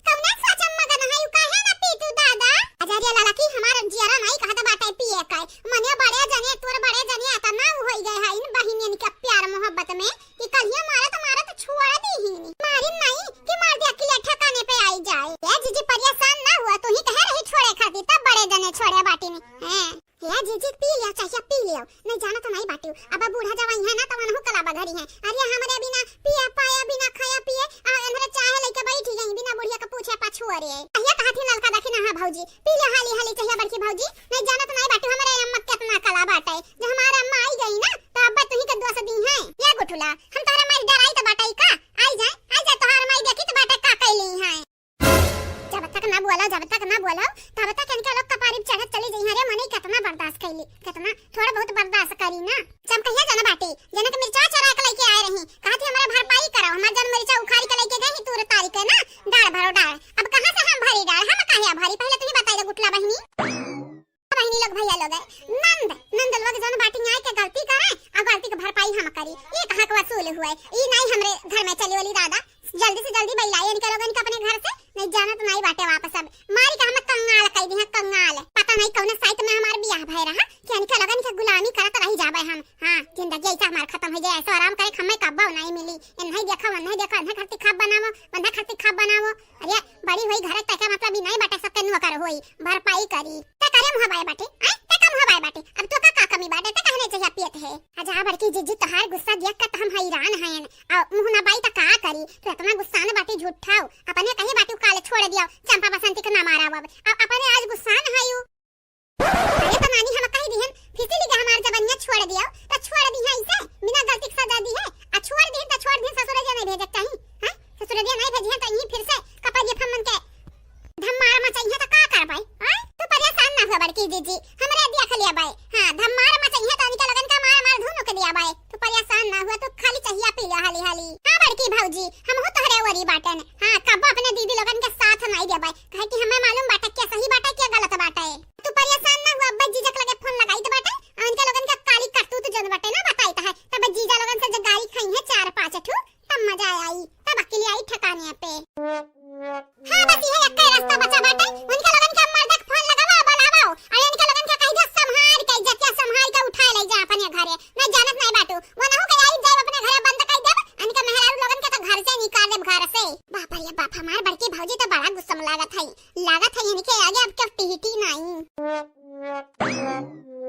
कौना सोच में मगन है, काहे ना पीतू दादा? अजरिया लाला की हमार जियरा नाई कहत बाटे पिए के। मने बड़े जने, तोर बड़े जने अतना उ होई गए है इन बहिनियन के प्यार मोहब्बत में कि कहिया मारत मारत छोड़ दी ही। मारी नाई कि मार दिया कि ठिकाने पे आई जाए। ए जीजी परेशान ना हुआ, तू ही कहे रही छोड़े खातिर, तब बड़े जने छोड़े बाटी ने। हैं? हे जीजी, पी लिया, चाहिया पी लियो। नहीं जाना तो नहीं बाटियो। अब बूढ़ा जवाई है ना, तो वनहु कला बघरी है। अरे हमरे बिना पिया पाया, बिना खाया पिए, आ हमरे चाहे लेके बैठी गई, बिना बुढ़िया के पूछे पाछू अरे। चाहिया कहा थी ललका देखी ना, हाँ भौजी, पी लियो हाली हाली चाहिया बड़की भौजी। नहीं जाना तो नहीं बाटियो, हमरे अम्मा कितना कला बाटे। जो हमारे अम्मा आई गई ना, तो अब तुही के दोष दी है। ये गुठुला, हम तोहरा माई डराई तो बाटाई का? आई जाए, आई जाए, तोहर माई देखी तो बाटे का कैली है। जब तक ना बोलो, जब तक ना बोलो, तब तक इनके लोग कपारी पे चढ़त चली जइहें। अरे मनई कितना बर्दाश्त कैली, कितना थोड़ा बहुत बर्दाश्त करी ना। चमकैया जना बाटी, जना के मिर्चा चोरा के लेके आए रही, कहा थी हमारे भरपाई करो, हमार जन मिर्चा उखाड़ी के लेके गए ही तूर तारी के ना, डाल भरो डाल। अब कहाँ से हम भरी डाल, हम काहे भरी, पहले तू ही बताई दे गुठला बहिनी। बहिनी लोग, भैया लोग, नंद, नंद लोग जौन बाटी आए के गलती करे, आ गलती के भरपाई हम करी। ये कहाँ के वसूल हुए? ई नहीं हमरे घर में चली वाली दादा। जल्दी से जल्दी बैलाई इनके लोगन के अपने घर से, नहीं जाना तो नहीं बाटे वापस। अब मारी के हम कंगाल कई दी है, कंगाल। पता नहीं कौन साइत में हमार बियाह भय रहा कि इनके लोगन के गुलामी करत रह जाबे हम। हाँ, जिंदगी ऐसा हमार खत्म हो जाए, ऐसा आराम करे, हमें कब्बो नहीं मिली। इन्हें देखा, वन्हें देखा, इन्हें खर्ची खाब बनावो, वन्हें खर्ची खाब बनावो। अरे, बड़ी होई घर, ते के मतलब ई नहीं बाटे, सबके नौकर होई, भरपाई करी। ते करे मुँह बाए बाटे, आय? ते का मुँह बाए बाटे? अब तो का, का कमी बाटे, ते कहने चाहिए पियत है। अच्छा, बड़की जीजी, तोहार गुस्सा देख के तो हम हैरान हैं। आ मुँह ना बाई तो का करी? तू इतना गुस्सा न बाटे, झूठाओ। अपने कही बाटे, काल छोड़ दियो, चंपा बसंती के ना मारा अब। अब अपने आज गुस्सा न है यू। अरे तो नानी, हम कही दिहन, फिसिली के हमार जबनिया छोड़ दियो, तो छोड़ दी है इसे, बिना गलती के सजा दी है। आ छोड़ दी तो छोड़ दी, ससुर जे नहीं भेजे के चाही, हैं? ससुर जे नहीं भेजी है तो यहीं फिर से कपड़िया फम्मन के धमार मचाई है तो का करबै, हैं? तू परेशान ना हो बड़की जीजी, हमरे देख लिया बाई। हाँ, धमार मचाई है तो इनके लोगन का मार मार धुन के दिया बाई। तू परेशान ना हुआ, तू खाली चाहिया पी ले हाली हाली। हाँ बड़की भौजी, हम हो तोहरे ओरी बाटन। हाँ, कब्बो अपने दीदी लोगन के साथ नहीं देबै, काहे कि हमें मालूम बाटे ए, आगे अब क्या टिहटी नाई।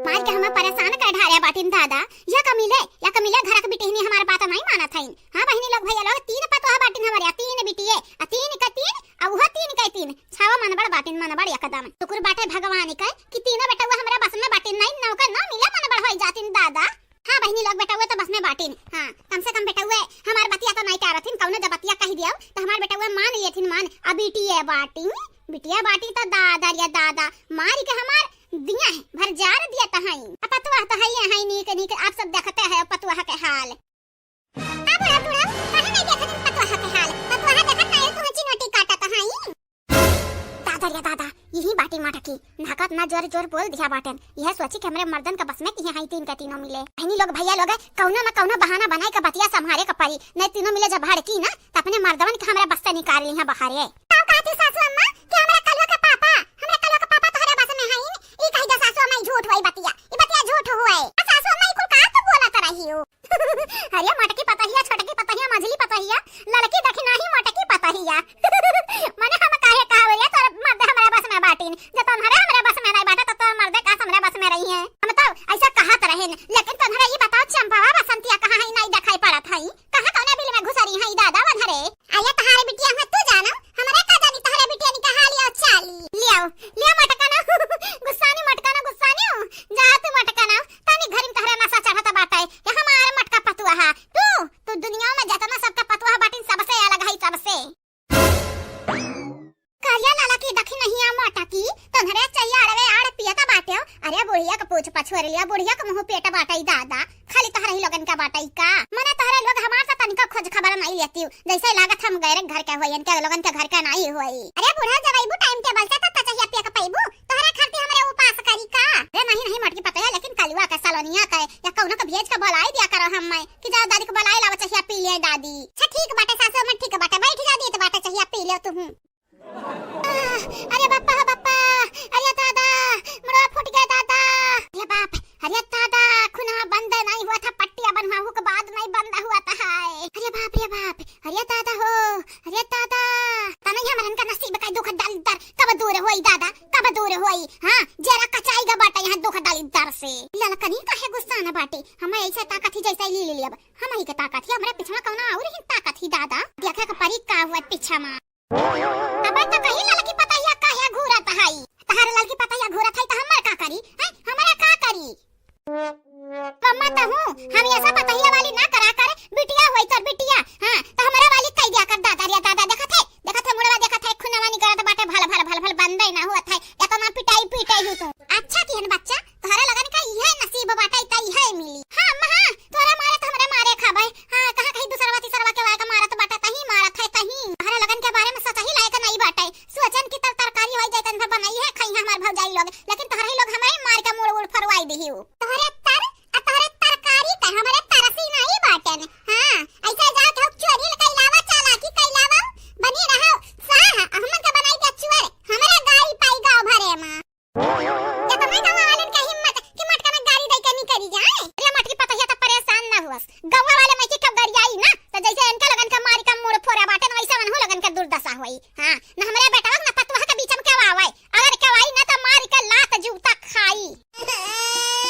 मार के हमें परेशान कर ढारे बाटिन दादा। या कमीले, या कमीले घर के बिटिहनी हमार बात नाई मानत हईन। हाँ बहिनी लोग, भैया लोग, तीन पतोह बाटिन हमारे, आ तीन बिटिये, आ तीन के तीन, आ उहो तीन के तीन। छावा मनबड़ बाटिन, मनबड़ एकदम। शुक्र बाटे भगवान के कि तीनों बेटवा हमरा बस में बाटिन, नाई नौकर ना मिले, मनबड़ होई जातिन दादा। हाँ बहिनी लोग, बेटवा तो बस में बाटिन। हाँ, कम से कम बेटवा हमार बतिया तो नाई टारथिन, कौनो जब बतिया कह दियो तो हमार बेटवा मान लेथिन, मान। आ बिटिये बाटिन, बिटिया बाटी तो दादा रे दादा, मारी के हमार दिया है, भर जार दिया तहाई। आ पतवा तो है, है नीक नीक, आप सब देखते हैं पतवा के हाल। आ बूढ़ा, बूढ़ा, काहे नहीं देखत हन पतोहा के हाल? पतोहा देखत नाई, तू चिनोटी काटत हई। दादा रे दादा, यही बाटी मटकी, नाकत ना जोर जोर बोल दिया बाटन। यह सोची कि हमरे मर्दन का बस में किहे हई तीन के तीनों मिले। बहिनी लोग, भैया लोग, कौनो ना कौनो बहाना बनाई के बतिया संभारे के पड़ी, नहीं तीनों मिले जब भड़की ना, त अपने मर्दवन के हमरा बस से निकाल लिहा बाहरे। का कहती सासू अम्मा कि हमरा कलुआ के पापा, हमरा कलुआ के पापा तोहरे बस में हईन? ई कही जा सासू अम्मा, ई झूठ होई बतिया, ई बतिया झूठ होई। आ सासू अम्मा, ई कुल का तू बोलत रही हो? अरे मोटकी पतहिया, छोटकी पतहिया, मझली पतहिया, लड़की दखिनाही मोटकी पतहिया। मने हम काहे कहब रे, तोर मर्द हमरा बस में बाटिन। जब तोहरे हमरा बस में नहीं बाटे, तो तोर मर्दे का हमरा बस में रही है? हम तो ऐसा कहत रहेन, लेकिन तोहरे ई बताओ, चंपावा बसंतिया कहाँ है, नहीं देखाई पड़त है? कहाँ कौने बिल में घुसरी है दादा वनहरे? अरे तोहरे बिटिया हुआ तू जानो, हमरे का जानी तोहरे बिटिया निका हाल या चाली। लियो, लियो मटका ना, गुस्सानी मटका ना, गुस्सानी हो। जा तू मटका ना, तनी घरी में तोहरे नशा चढ़त बाटे। ये हमारे मटका पतुआ है। तू, तू दुनिया में जतना सबका पतुआ बाटिन, सबसे अलग है, सबसे। करिया लाला की दखिनहिया मोटा की, तोहरे चैया अड़वे आड़ पियत बाटे। अरे बुढ़िया के पूछ पछोर लिया, बुढ़िया के मुँह पेट बाटे दादा। खाली तोहरे ही लोगन का बाटे का? मने तोहरे लोग हमार से तनिको खोज खबर नहीं लेती हो। जैसे लागत हम गैर घर के होई, इनके लोगन के घर का नहीं होई। अरे बूढ़ा, जब अइबू टाइम टेबल से, तब तो चहिया पिया के पइबू। तोहरे खातिर हमरे उपास करी का? अरे नहीं, नहीं, मोटकी पतोहिया, लेकिन कलुआ के, सलोनिया के, या कौनो के भेज के बोलाई दिया करो हम मैं कि जाओ दादी के बोलाई लाओ, चहिया पी ले दादी। अच्छा ठीक बाटे सासू अम्मा, ठीक बाटे, बैठ जा दी तो बाटे, चहिया पी ले तुहू। आह, अरे बापा, बापा, अरे दादा, मुड़वा फूट गया दादा। अरे बाप, अरे दादा, खुना बंद नहीं हुआ था, पट्टिया बनवाहू के बाद नहीं बंद हुआ था, हाय। अरे बाप रे बाप, अरे दादा हो, अरे दादा। तनैया मरन का नसीब का दुख दलिद्दर कब दूर होई दादा, कब दूर होई? हाँ, जरा कचाई गा बाटे यहाँ दुख दलिद्दर से। ललकनी काहे गुस्सा न बाटे, हम ऐसे ताकत ही जैसे ले ले अब। हम ही के ताकत ही, हमरे पिछवा कौना और ही ताकत ही दादा। देखे के परी का हुआ पीछा मा। तब तो कही ललकी पतैया काहे घूरत हई? तहार ललकी पतैया घूरत हई त हमर का करी? हैं? हमरा का करी? अम्मा त हूँ, हम ऐसा पतैया वाली ना करा कर, बिटिया होई तोर बिटिया। हाँ, त हमरा वाली कई दिया कर दादा रे दादा, देखत है, देखत है मुड़वा, देखत है खुनवा निकरत बाटे, भल भल भल भल बंदे ना होत है, इतना पिटाई पीटे ही तू। अच्छा किहन बच्चा, तोहरे लगन का इहे नसीब बाटे, त इहे मिली। हाँ, अम्मा, हाँ, तोहरे मारे त हमरे मारे खाबे। हाँ, कहाँ कहीं दूसरवा तीसरवा के वाय का मारत बाटे, तहीं मारत है, तहीं। तोहरे लगन के बारे में सोचही लायक नहीं बाटे। सोचन की तर तरकारी होई जाए, तन भर बनाई है, खाई है हमार भौजाई लोग, लेकिन तोहरे ही लोग हमें मार के मूड़ उड़ फरवाई दिही उ। तोहरे तर, आ तोहरे तरकारी त हमरे तरसी नहीं बाटन। हाँ, ऐसे जाके हो चोरी कइलावा, चालाकी कइलावा, बनी रहो साह, हमन के बनाई दे चोर, हमरे गाड़ी पाई गाँव भरे में। केतना गाँव वालन के हिम्मत कि मटका में गाड़ी दई के निकरी जाए। अरे मटकी पतहिया त परेशान ना हुअस। गाँव वाले में के कब गरियाई ना, त जैसे इनका लोगन के मारी का मूड़ फोरा बाटे न, वैसे मनहु लोगन के दुर्दशा होई। हाँ, न हमरे बेटवा न पतोह के बीच में केहू आवे। अगर केहू आई ना त मारी के लात जूता खाई।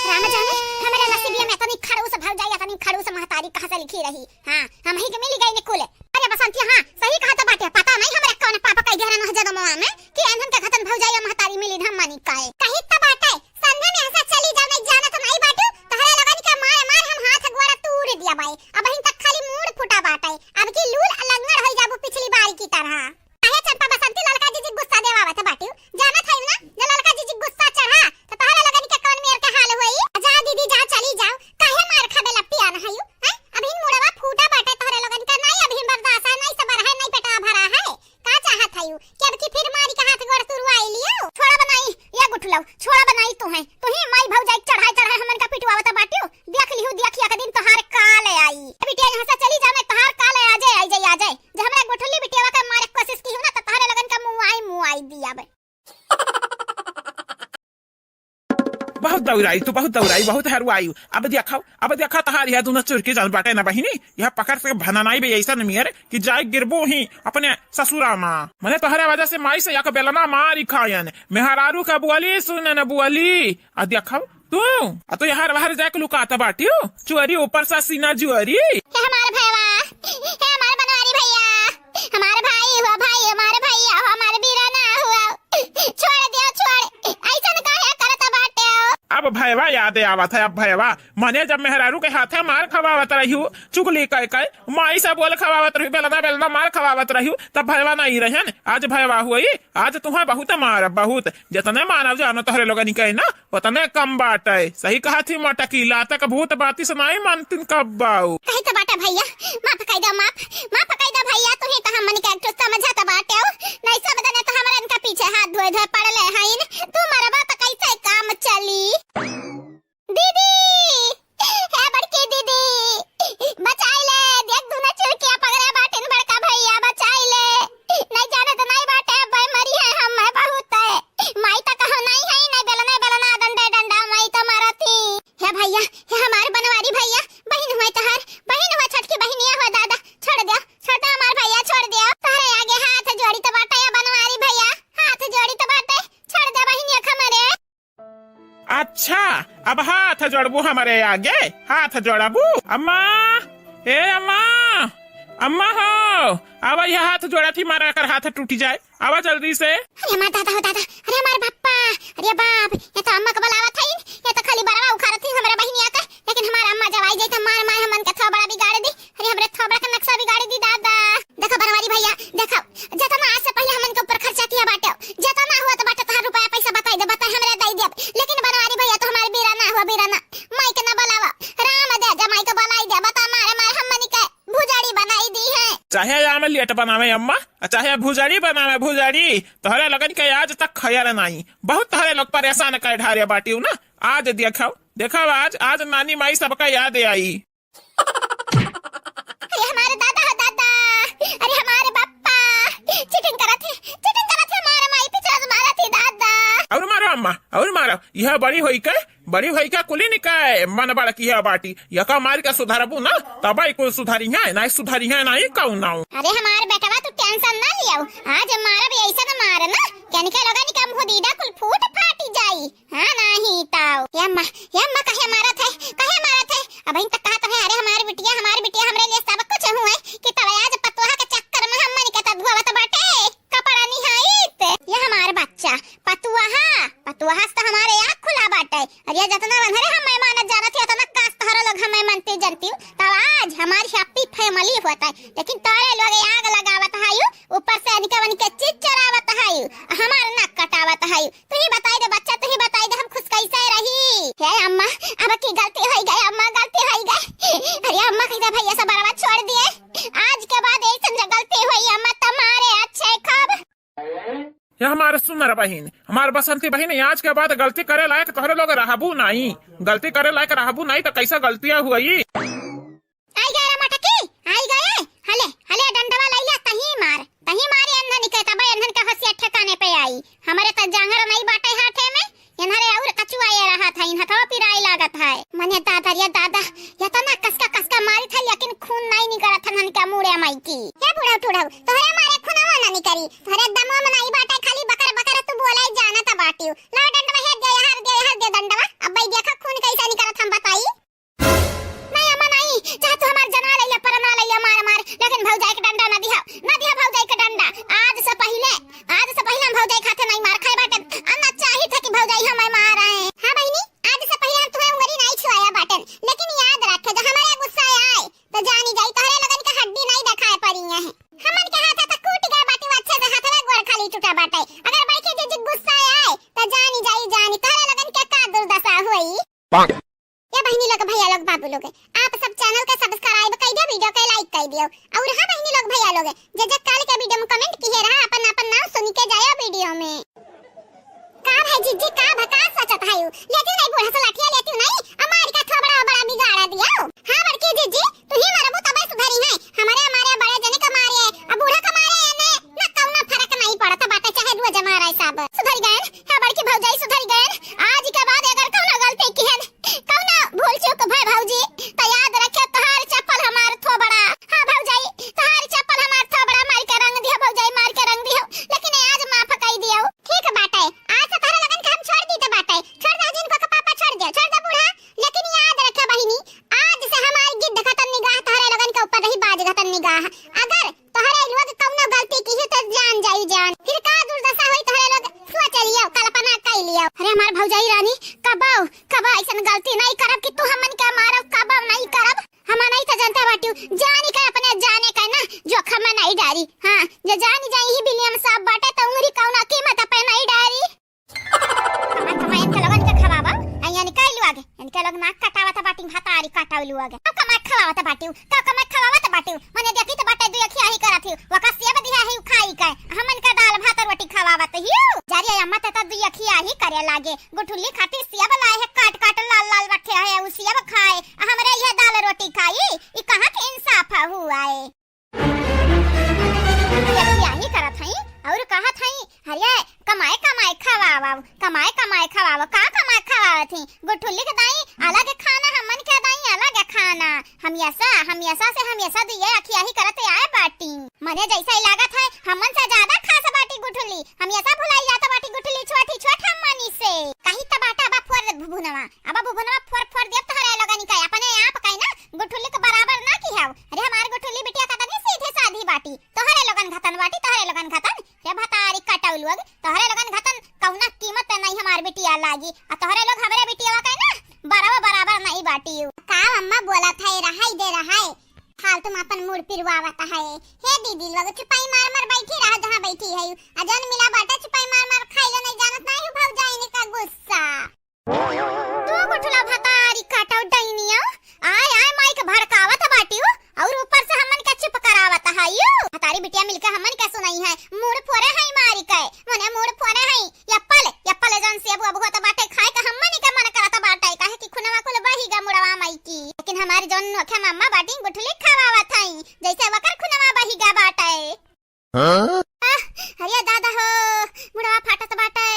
राम जाने, हमरे नसीबिया में इतनी खड़ूस भौजाई, इतनी खड़ूस महतारी कहाँ से लिखी रही। हाँ, हम ही के मिली गई निकुल। अरे बसंती, हाँ, सही कहत बाटे, पता नहीं हमरा कौन पाप कई दिहरन ह जगमवा में कि एनहन के घतन भौजाई महतारी मिलिन हम मानी काए। कही त बाटे, संधे में हंसा चली जाओ, नहीं जानत नहीं बाटू, तोहरे लगन के मार मार हम हाथ गोड़ तूड़ दिया बाई। अब हिन तक खाली मूड़ फूटा बाटे। अब की लूल लंगड़ होई जाबू पिछली बारी की तरह। काहे चंपा बसंती ललका जीजी गुस्सा देवावत बाटू? जानत है ना, जे ललका जीजी गुस्सा चढ़ा, त तोहरे लगन के कौन मेर के हाल होई? जा दीदी, जा, चली जाओ। काहे मार खाबे लपटी आन हयू? हैं? अभी मुड़वा फूटा बाटे तोहरे लोगन का, नहीं अभी बर्दाश्त है, नहीं सबर है, नहीं पेटवा भरा है। का चाहत हयू कि अब की फिर मारी के हाथ गोड़ तुरवाई लियो? छोड़ा बनाई, या गुठलऊ, छोड़ा बनाई तू है। तू ही माई भौजाई चढ़ाई चढ़ाई हमन का पिटवावत बाटियो। देख लिहू, देख एक दिन तोहार काल आई। ए बिटिया, यहाँ से चली जा, नहीं तोहार काल आ जाए, आ जाए, आ जाए। जे हमरा गुठली बिटियावा के मारे के कोशिश की हो ना, तो तोहरे लोगन का मुआई, मुआई दिया बे। बहुत दौड़ाई तू, बहुत दौड़ाई, बहुत हरुआई। अब देखा, अब देखा तहार यह दुनो चुरकी जौन बाटे ना बहिनी, यह पकड़ से भननाई बे ऐसन मियर कि जाए गिरबू ही अपने ससुरा मा। मने तोहरे वजह से माई से एक बेलना मारी खायन। मेहरारू का बोली सुने न बोली। आ देखा तू, आ तो यहाँ बाहर जाके लुकात बाटियो, चोरी ऊपर से सीना जुआरी। हे हमार भैया, हे हमार बनवारी भैया, हमार भाई हुआ, भाई हमार भैया हुआ, हमार बीरा ना हुआ। छोड़ दियो, छोड़। ऐसन काहे करत बाटे हो? अब भयवा याद आवत है, अब भयवा। मने जब मेहरारू के हाथे मार खवावत रही हूँ, चुगली कह कह, माई से बोल खवावत रही, बेलना बेलना मार खवावत रही हूँ, तब भयवा नहीं रहन। आज भयवा हुई, आज तुम्हें बहुत मारब, बहुत। जितने मानव जानो तोहरे लोगन के ना, ओतने कम बाटे। सही कहत ही मोटकी, लातक भूत बाती से नाई मानतिन कब्बाऊ। कही तो बाटे भैया, माफ कई दो, माफ, माफ कई दो भैया, तू ही तो हमन के एक ठो समझत बाटे हो। नहीं सब दने तो हमरा इनका पीछे हाथ धोए धोए पड़ले हईन। तू मरबा तो कैसे काम चली? दीदी, हे बड़की दीदी, बचाई ले, देख दुनो चुरकिया पकड़े बाटिन बड़का भैया, बचाई ले। नहीं जाने तो नहीं बाटे, अब भाई मरी है हम, मैं बहुत है। माई तो कहो नहीं है, नहीं बेलना, बेलना, डंडे, डंडा, माई तो मारत ही। हे भैया, हे हमार बनवारी भैया, बहिन हुआ तहार, बहिन हुआ छोटकी बहिनिया हुआ दादा, छोड़ दे, छोड़ दे हमार भैया, छोड़ दे। तोहरे आगे हाथ जोड़ी तो बाटे या बनवारी भैया, हाथ जोड़ी तो बाटे, छोड़ दे बहिनिया हमरे। अच्छा, अब हाथ जोड़बू हमरे आगे, हाथ जोड़बू? अम्मा, ए अम्मा, अम्मा हो, अब यह हाथ जोड़ा थी, मारा कर हाथ टूटी जाए। आवा जल्दी से। अरे हमार दादा हो दादा, अरे हमार बापा, अरे बाप, ये तो अम्मा के बुलावत हईन, ये तो खाली बरवा उखाड़त ही हमरा बहिनिया के, लेकिन हमार अम्मा जब आई जाई तो मार मार हमन के थोबड़ा बिगाड़ दी, अरे हमरे थोबड़ा के नक्शा बिगाड़ दी दादा। देखो बनवारी भैया, देखो, जतना आज से पहले हमन के ऊपर खर्चा किया बाटे, जतना हुआ तो बाटे तोहार रुपया पैसा बताई दे, बताई हमरे दई देब, लेकिन बनवारी भैया तो हमार बीरा ना हुआ, बीरा ना, माई के ना बुलावा, राम दे जा माई के बुलाई दे, बता मारे मार हमन के भुजाड़ी बनाई दी है। चाहे आमलेट बनावे अम्मा, आ चाहे भुजाड़ी बनावे भुजाड़ी, तोहरे लोगन के आज तक खैर नाई। बहुत तोहरे लोग परेशान कर ढारे बाटिउ ना। आज देखो, देखो आज, आज नानी माई सबका याद आई। अरे हमारे दादा हो दादा, अरे हमारे बापा, चीटिंग करत है, चीटिंग करत है, मारे माई पिछड़ा से मारत है दादा। और मारो अम्मा, और मारो, यह बड़ी होई के बड़ी भई का कुली निकाय मन बड़की है बाटी, यका मार के सुधरबू ना, तबई कुल सुधरी है, नहीं सुधरी है, नहीं कौनो। अरे हमार बेटवा, तू tension ना लियो, आज मारब ऐसन मार ना, केनके लोगन का मुंह दीदा कुल फूट फाटी जाई। हाँ, नहीं ताऊ। ये अम्मा, ये अम्मा, काहे मारत है, काहे मारत है? अबहिन तक कहत रहे, "अरे हमार बिटिया, हमार बिटिया, हमरे लिए सब कुछ हुए," कि तब आज पतोहा के चक्कर में हमन के तब धोवत बाटे। कपड़ा निहाइत, ये हमार बच्चा, पतुआहा, पतुआहा से तो हमारे आँख खुला बाटे। अरे जतना वनहरे हमें मानत जानत ही, उतना काश तोहरे लोग हमें मानते जानती हो। तब आज हमारी happy family होता है, लेकिन तोरे लोग आग लगावत हायु, ऊपर से अनिका वनिका चीज चोरावत हायु, हमार नाक कटावत हायु। तू ही बताई दे बच्चा, तू ही बताई दे, हम खुश कैसे रही? हे अम्मा, अब की गलती होई गई अम्मा, गलती होई गई। अरे अम्मा, कैसे भैया सब बरवा छोड़ दिए? आज के बाद ऐसन जो गलती होई अम्मा, तुम्हारे अच्छे खूब। ये हमार सुनर बहिन, हमार बसंती बहिन, आज के बाद गलती करे लायक तोहरे लोग रहबू नाई। गलती करे लायक रहबू नाई तो कैसा गलतियाँ हुई? आई गए रे मटकी, आई गए। हले, हले डंडवा लैला, तही मार, तही मार एन्हन के, तब एन्हन के होशियार ठिकाने पे आई। हमरे त जांगर नहीं बाटे हाथे में, एन्हरे और कचुआ ये रहा था, इन हथवा पिराई लागत है। मने दादा रे दादा, ये तो ना कसका कसका मारी था, लेकिन खून नहीं निकलत था नन के मुड़े माई की। हे बुढ़ऊ टुढ़ऊ, तोहरे मारे खूनवा ना निकरी, तोहरे दमवा में नहीं बाटे, खाली बकर बकर तू बोले जानत बाटियो। लाओ डंडवा, हेर दे, हर दे, हर दे डंडवा। अब भाई देखा खून कैसा निकलत हम बताई। नहीं अम्मा नहीं, चाहे तू हमार जना ले ले, पर ना ले ले, मार मार, लेकिन भौजाई के डंडा ना दिहा, ना दिहा भौजाई के डंडा। आज से पहले, आज से पहले हम भौजाई खाते नहीं मार खाए बाटे। हम ना चाहित है कि भौजाई हमें मार आए। हाँ बहिनी, आज से पहले हम तुम्हें उंगली नहीं छुआया बाटन, लेकिन याद रखे, जो हमारे गुस्सा आए तो जानी जाई तोहरे लोगन के हड्डी नहीं दिखाए पड़ी है। हमन के हाथ तो कूट गए बाटी, अच्छे से हाथ में गोड़ खाली टूटा बाटे। अगर बड़की जीजी गुस्सा आए तो जानी जाई, जानी तोहरे लोगन के का दुर्दशा होई। ये बहिनी लोग, भैया लोग, बाबू लोग, आप सब channel के subscribe कर दियो, video के like कर दियो। और हाँ बहिनी लोग, भैया लोग, जे जे काल के video में comment किए रहा, अपन अपन नाम सुन के जायो video में। का भाई जीजी, का भा, का सोचत है यू? लेती नहीं बूढ़ा से लाठिया लेती नहीं, अमार का थोबड़ा बड़ा बिगाड़ा दियो। हाँ बड़की जीजी, तू ही मरबू तबे सुधरी है, हमारे, हमारे बड़े जने का मारे, अब बूढ़ा का मारे ने ना कौनो फर्क नहीं पड़त बाटे, चाहे रोज मारे सब। सुधर गए, हाँ बड़की भौजाई सुधर गए, आज के बाद अगर कौनो अरे हमार भौजाई रानी, कबो, कबो अइसन गलती नहीं करब कि तू हमन के मारब, कबो नहीं करब। हम नहीं तो जनता बाटिउ, जानी के अपने जाने का ना, जोखम में नहीं डारी। हाँ, जे जानी जाई ही बिलियम साहब बाटे तो उंगरी कौना कीमत पे नहीं डारी। कमाई, कमाई इनके लोगन के खवावा, आ यानी कई लोग, इनके लोग नाक कटावत बाटी, भतारी कटाऊ लोग। का कमाई खवावत बाटिउ, का कमाई खवावत बाटिउ, मने देखी तो बाटे दुई अखिया ही करत ही, वका सेब दिया ही खाई के, हमन के दाल भात रोटी खवावत हिउ। जारी अम्मा ते तो दुई अखिया ही करे लागे, गुठुल्ली खातिर सेब लाए है, काट काट लाल लाल रखे है, उ सेब खाए, आ हमरे ये दाल रोटी खाई, ई कहाँ के इंसाफ हुआ है? यही करत हई, और कहत हई, अरे कमाए कमाए खवावा, कमाए कमाए खवावा, का कमाए खवावत हई? गुठुल्ली के दाई अलग खाना, हमन के दाई अलग खाना। हमेशा, हमेशा से हमेशा दुइये अखिया ही करत आए बाटी। मने जैसा ही लागत है, हमन से ज्यादा खास बाटी गुठुल्ली। हमेशा भुलाई जात बाटी गुठुल्ली, छोटी छोट हमनी से। कही त बाटा बा फोर भुनवा, अब भुनवा फोर फोर देब तोहरे लोगन का, अपने आप कही ना गुठुल्ली के बराबर ना की हव। अरे हमार गुठुल्ली बिटिया का तनी सीधे साधी बाटी, तोहरे लोगन घतन बाटी, तोहरे लोगन घतन। रे भतारी कटऊ लोग, तोहरे लोगन घतन कौना कीमत नहीं हमार बिटिया लागी, आ तोहरे लोग हमरे बिटिया का ना बराबर बराबर नहीं बाटी। का अम्मा बोलत है, रहाई दे रहाई, फालतू में अपन मूड पिरवावत है। हे दीदी लोग, चुपाई मार मार बैठी रह जहाँ बैठी है, आ जौन मिला बाटे चुपाई मार मार खाई लो, नहीं जानत नहीं हो भौजाई ने का गुस्सा। तू गुठुला भतारी काटो डैनिया, आय आय माई के भड़कावत बाटियो, और ऊपर से हमन के चुप करावत है यू। भतारी बिटिया मिलके हमन के सुनाई है, मूड फोरे है मारी के, मने मूड फोरे है। एप्पल, एप्पल जौन सेब अब होत बाटे खाए के हमन के मन करत बाटे, काहे कि खुनवा कुल बही गा मुड़वा माई की। लेकिन हमारी जौन नोखे मम्मा बाटी गुठुली खवावत है, जैसे वकर खुनवा बही गा बाटे। हाँ? आह, अरे दादा हो, मुड़वा फाटत बाटे,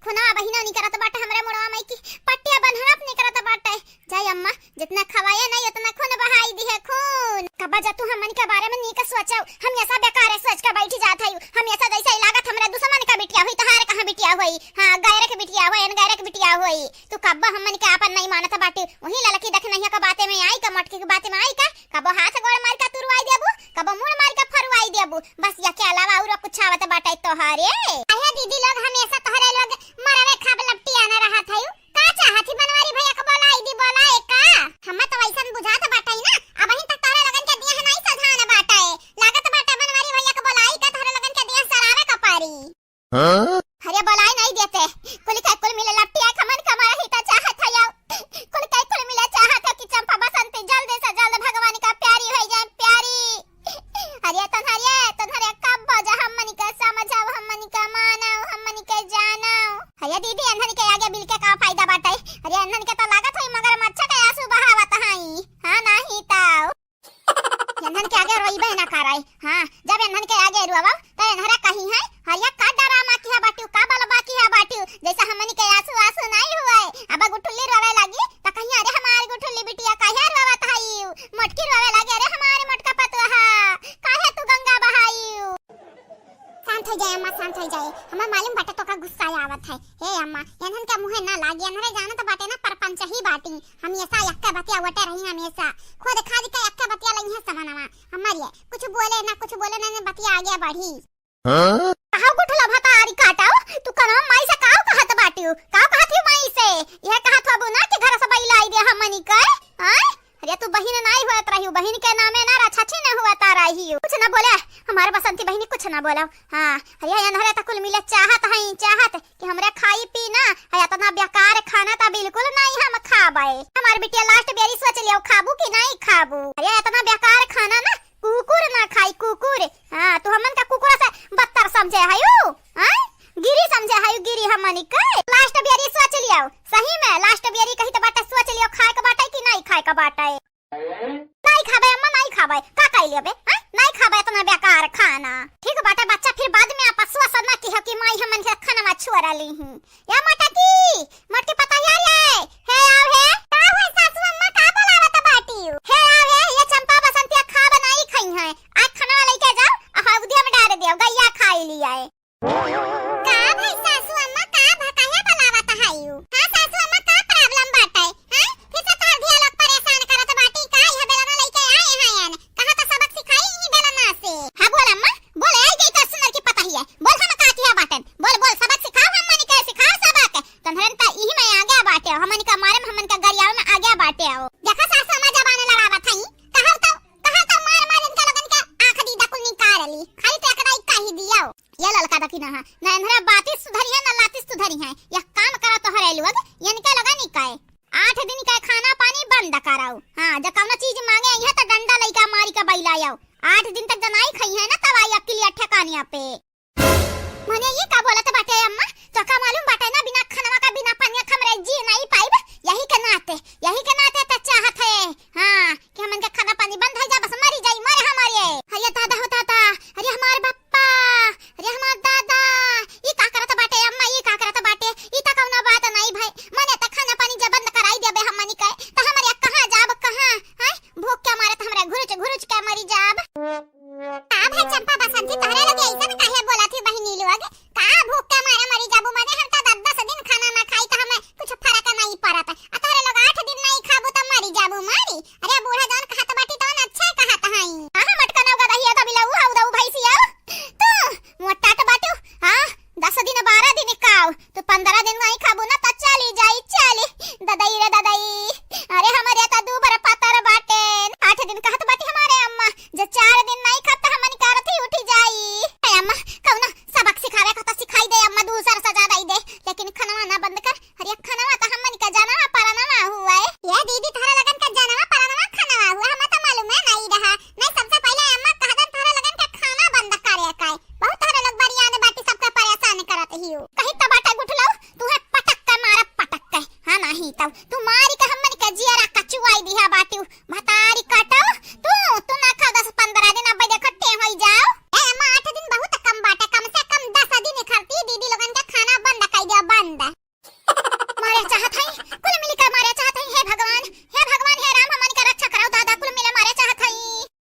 खुनवा बहिनो निकरत बाटे, हमरे मुड़वा माई की पट्टिया बन्हरत निकरत बाटे। जाई अम्मा, जितना खवाए नहीं उतना खून बहाई दिहे खून। कब्बा जा तू हमन के बारे में नीक सोचो, हम ऐसा बेकार सोच के बैठी जात हई, हम ऐसा जैसे ही लागत हमरे दुश्मन का बिटिया हुई, तहार कहाँ बिटिया हुई? हाँ, गैर के बिटिया हुई, गैर के बिटिया हुई। तू कब्बा हमन के आपन नहीं मानत बाटे, वही ललकी देख नहीं का बाते में आई का, मटकी के बाते में आई का, कबो हाथ गोड़ मार के तुरवाई देबू, कबो मुड़ मार के फरुआई देबू, बस या के अलावा और कुछ आवत बाटे तोहरे? अहे दीदी लोग, हमेशा तोहरे लोग मरवे खाब लपटिया न रहत हयू। का चाहत ही बनवारी भैया के बोलाई दी, बोलाए का? हमें तो वैसन बुझात बाटे ना, अबहिन तक तोहरे लोगन के दिया है नहीं सधान बाटे। लागत बाटे बनवारी भैया के बोलाई का तोहरे लोगन के दिया सरावे का पारी। हाँ? अरे बोलाई नहीं देते। कुल के कुल मिले लपटिया खमन कमर ही त चाहत है यार। कुल के कुल मिले चाहत है कि चंपा बसंती जल्द से जल्द भगवान का प्यारी हो जाए, प्यारी। अरे तन्हरिया, तन्हरिया कब बजा हमनी के समझाओ, हमनी के मानाओ, हमनी के जानाओ। अरे दीदी, अन्हन के आगे बिल के का फायदा बाटे? अरे अन्हन के तो लागत होई मगरमच्छ के आंसू बहावत हई। हाँ, नाही ताओ। एन्हन के आगे रोइबे ना कराई। हाँ, जब एन्हन के आगे रोवब, त एन्हरा कही है, "हरिया का डरामा किहा बाटिउ, का बलबा किहा बाटिउ, जैसे हमनी के आंसू आंसू नहीं हुए।" अब गुठुल्ली रोवे लगी, त कही, "अरे हमार गुठुल्ली बिटिया काहे रोवत हईउ?" मोटकी रोवे लगी, "अरे हमारे मोटका पतुहा, काहे तू गंगा बहाईउ?" शांत हो जाए अम्मा, शांत हो जाए। हमें मालूम बाटे तोका गुस्सा आवत है। हे अम्मा, एन्हन के मुँहे ना लागी, एन्हरे जानत बाटे ना, परपंच ही बाटी। हमेशा यक्के बतिया वटे रही, हमेशा। खोद खाद के यक्के बतिया लई है समनवा। हमार ये कुछ बोले ना, कुछ बोले ना, ना बतिया आगे बढ़ी। हाँ? कहाँ गुठला भतारी काटाओ? तू कनवा माई से काव कहत बाटियो? काव कहत ही माई से? यह कहत हबू ना कि घर से बैलाई दे हमनी के? हाँ? अरे तू बहिन नाई होत रहियो, बहिन के नामे ना रछाछी न हुआ ता रहियो। कुछ ना बोले, हमारे बसंती बहिनी कुछ ना बोला। हाँ, अरे एन्हरे त कुल मिले चाहत हई, चाहत कि हमरे खाई पी ना, है इतना बेकार खाना त बिल्कुल नहीं हम खाबे। हमार बिटिया लास्ट बेरी सोच लियो खाबू कि नहीं खाबू। अरे इतना बेकार खाना ना कुकुर ना खाई, कुकुर। हाँ, तू हमन का कुकुर से बदतर समझे हयू? हाँ? गिरी समझे हयू, गिरी हमनी के। लास्ट बेरी सोच लियो, सही में लास्ट बेरी कही त बाटे सोच लियो, खाए के बाटे कि नहीं खाए के बाटे। नहीं खाबे अम्मा, नहीं खाबे। का कइले बे? हैं? नहीं खाबे इतना बेकार खाना। ठीक बाटे बच्चा, फिर बाद में आपस वसन ना किहो कि माई हमन के खाना छोड़ा ली ही। या मोटकी, मोटकी पता यार ये। हे आओ हे। का हुए सासू अम्मा, का बोलावत बाटी? हे आओ हे, ये चंपा बसंतिया खाब नहीं खई है। आज खाना लेके जाओ, आ हौदिया में डाल दियो, गैया खाई लिया है। का भाई सासू अम्मा, का भा-, काहे बुलावत हयू? हाँ सासू अम्मा, का problem बाटे? बाटे लोग, इनके लोगन के आठ दिन के खाना पानी बंद कराओ। हाँ, जब कौनो चीज मांगे अइहैं त डंडा लइका मारी के बइलाओ। आठ दिन तक जब नाई खइहैं ना, तब आई अक्किलिया ठेकानिया पे। मने ई का बोलत बाटे अम्मा? तोका मालूम बाटे ना, बिना खनवा का, बिना पनिया का हमरे जी नाई पाइब। यही के नाते, यही के नाते त चाहत है, हाँ, कि हमन के खाना पानी बंद होइ जा, बस मरी जाई, मरे हमरे। अरे दादा हो दादा, अरे हमार बप्पा, अरे हमार दादा, ई का करत बाटे अम्मा, ई का करत बाटे? ई त कौनो बात नाई भाई, मने त खाना पानी जब बंद कराई देबे हमनी के, त हमरे कहाँ जाब, कहाँ, हैं? भूख के मारे त हमरे घुरुच घुरुच के मरी जाब। का भाई चंपा बसंती, तोहरे लोग अइसन काहे बोलत ही बहिनी लोग? का भूख के मारे मरी जाबू? मने हम त दस दस दिन खाना ना खाई त हमें कुछ फरक नाई पड़त। आ तोहरे लोग आठ दिन नाई खाबू त मरी जाबू, मरी। अरे बूढ़ा जौन कहत बाटी तौन अच्छे कहत हई। कहाँ मटकनऊ गदहिया दबिलऊ हऊ दऊ भैंसिया? तू मोटात बाटू, हाँ, दस दिन बारह दिन काऊ, तू पन्द्रह दिन नाई खाबू ना त चली जाई, चली। ददई रे ददई, अरे हमरे त दू बार पतर बाटे। आठ दिन कहत बाटी हमारे अम्मा, जे चार दिन नाई खाब त हमन के अरथी उठी जाई। ए अम्मा, कौनो सबक सिखावे का त सिखाई दे अम्मा, दूसर सजा दई दे, लेकिन खनवा ना बंद कर। अरे खनवा त हमन के जनवा परनवा हुआ है। ये दीदी, तोहरा लगन के जनवा परनवा खनवा हुआ, हमें त मालूमे नाई रहा। नहीं, सबसे पहले अम्मा कह दन तोहरा लगन के खाना बंद करे का है। बहुत तोहरा लोग बरियान बाटी, सबके परेशान करत हियो। कही त बाटे गुठलो, तुहे पटक के मारब, पटक के। हाँ, नहीं तब तू मारी के हमन के जियरा कचुआई दिहा बाटिउ। भतारी काटो, तू, तू ना खाओ दस पन्द्रह दिन, अब देखो टेम होई जाओ। ए अम्मा, आठ दिन बहुत कम बाटे, कम से कम दस दिन खातिर दीदी लोगन के खाना बंद कई दिया, बंद। मारे चाहत हई, कुल मिली के मारे चाहत हई। हे भगवान, हे भगवान, हे राम, हमन के रक्षा कराओ दादा, कुल मिले मारे चाहत हई।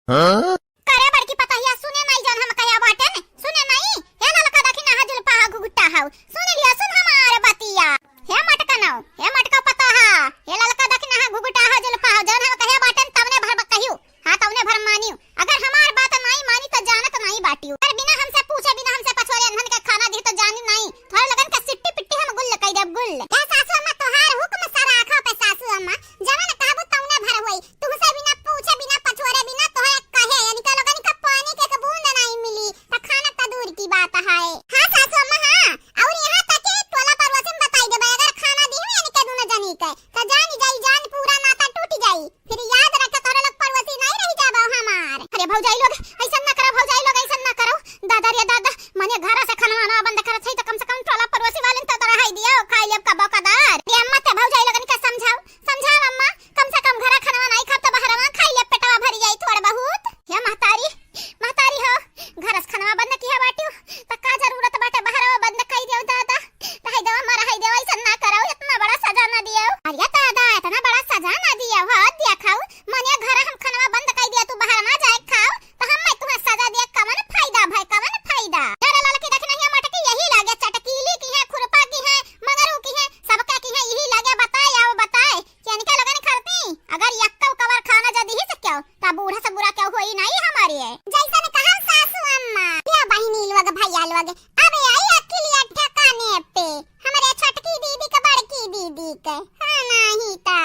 हाँ? करे बड़की पतहिया, सुने नाई जौन हम कहे बाटेन, सुने नाई? हे ललका दखिना हा जुल्फा हा घुघुटा हाउ, सुन लिया, सुन हमार बतिया। हे मटकनौ, हे मटका पतहा, हे ललका दखिना हा घुघुटा हा जुल्फा हा, जौन हम कहे बाटेन तवने भर कहियो, हाँ तवने भर मानियो। अगर हमार बात नाई मानी त जानत नाई बाटियो। अगर बिना हमसे पूछे, बिना हमसे पछोरे अनहन के खाना दिहे त जानी नाई, थोड़े लगन के सिट्टी पिट्टी हम गुल्ल कई देब, गुल्ल। ए सासू अम्मा, तोहार हुक्म सर आँखों पे सासू अम्मा, जवन कहबू तवने भर होई। तुहसे बिना पूछे, बिना पछोरे, बिना तोहरे कहे, इनका लोगन का पानी के एक बूंद नाई मिली, त खाना त दूर की बात है। हाँ सासू अम्मा, हाँ, और यहाँ तक कि टोला पड़ोसी में बताई देबे, अगर खाना दिहू इनके दुनो जनी के, त जान जाई, जान पूरा नाता टूट जाई। फिर याद रखे, तोहरे लोग पड़ोसी नाई रह जाबो हमार। अरे भौजाई लोग, ऐसन ना करो, भौजाई लोग, ऐसन ना करो। दादा रे दादा, मने घर से खाना वाना बंद करत है, त कम से कम टोला पड़ोसी वालन त रहाई दियो, खाई लेब कबो कदार। ये अम्मा ते भौजाई लोगन के समझाओ, समझाओ अम्मा, कम से कम घरा खाना नाई खाब त बहरवा खाई लेब, पेटवा भरी जाई थोड़ बहुत। हे महतारी, महतारी हो, घर से खाना बंद किया बाटियो, त का जरूरत बाटे बहरवा बंद कई दियो दादा। रहाई देवा, अम्मा, रहाई देवा, ऐसन ना करो, इतना बड़ा सजा ना दियो। अरे दादा, इतना बड़ा सजा ना दियो, हो, दिया खाओ, मने घर हम खाना बंद कई दिया, तू बाहर ना जाए खाओ, त हम मैं तुम्हें सजा दिया, कवन फायदा भाई, कवन फायदा? अरे ललकी देख नहीं मटकी, यही लागे चटकीली की है, खुरपा की है, मंगरू की है, सबका की है, यही लागे बताए, आओ बताए, कि इनके लगन खरती, अगर यक्का कवर खाना जदी ही से क्यों, त बूढ़ा से बुरा क्यों होई नहीं हमारी है। जैसन कहा सासू अम्मा, या बहिनी लोग, भैया लोग, अब आई अक्किलिया ठिकाने पे, हमरे छोटकी दीदी के, बड़की दीदी के, हाँ नहीं तो।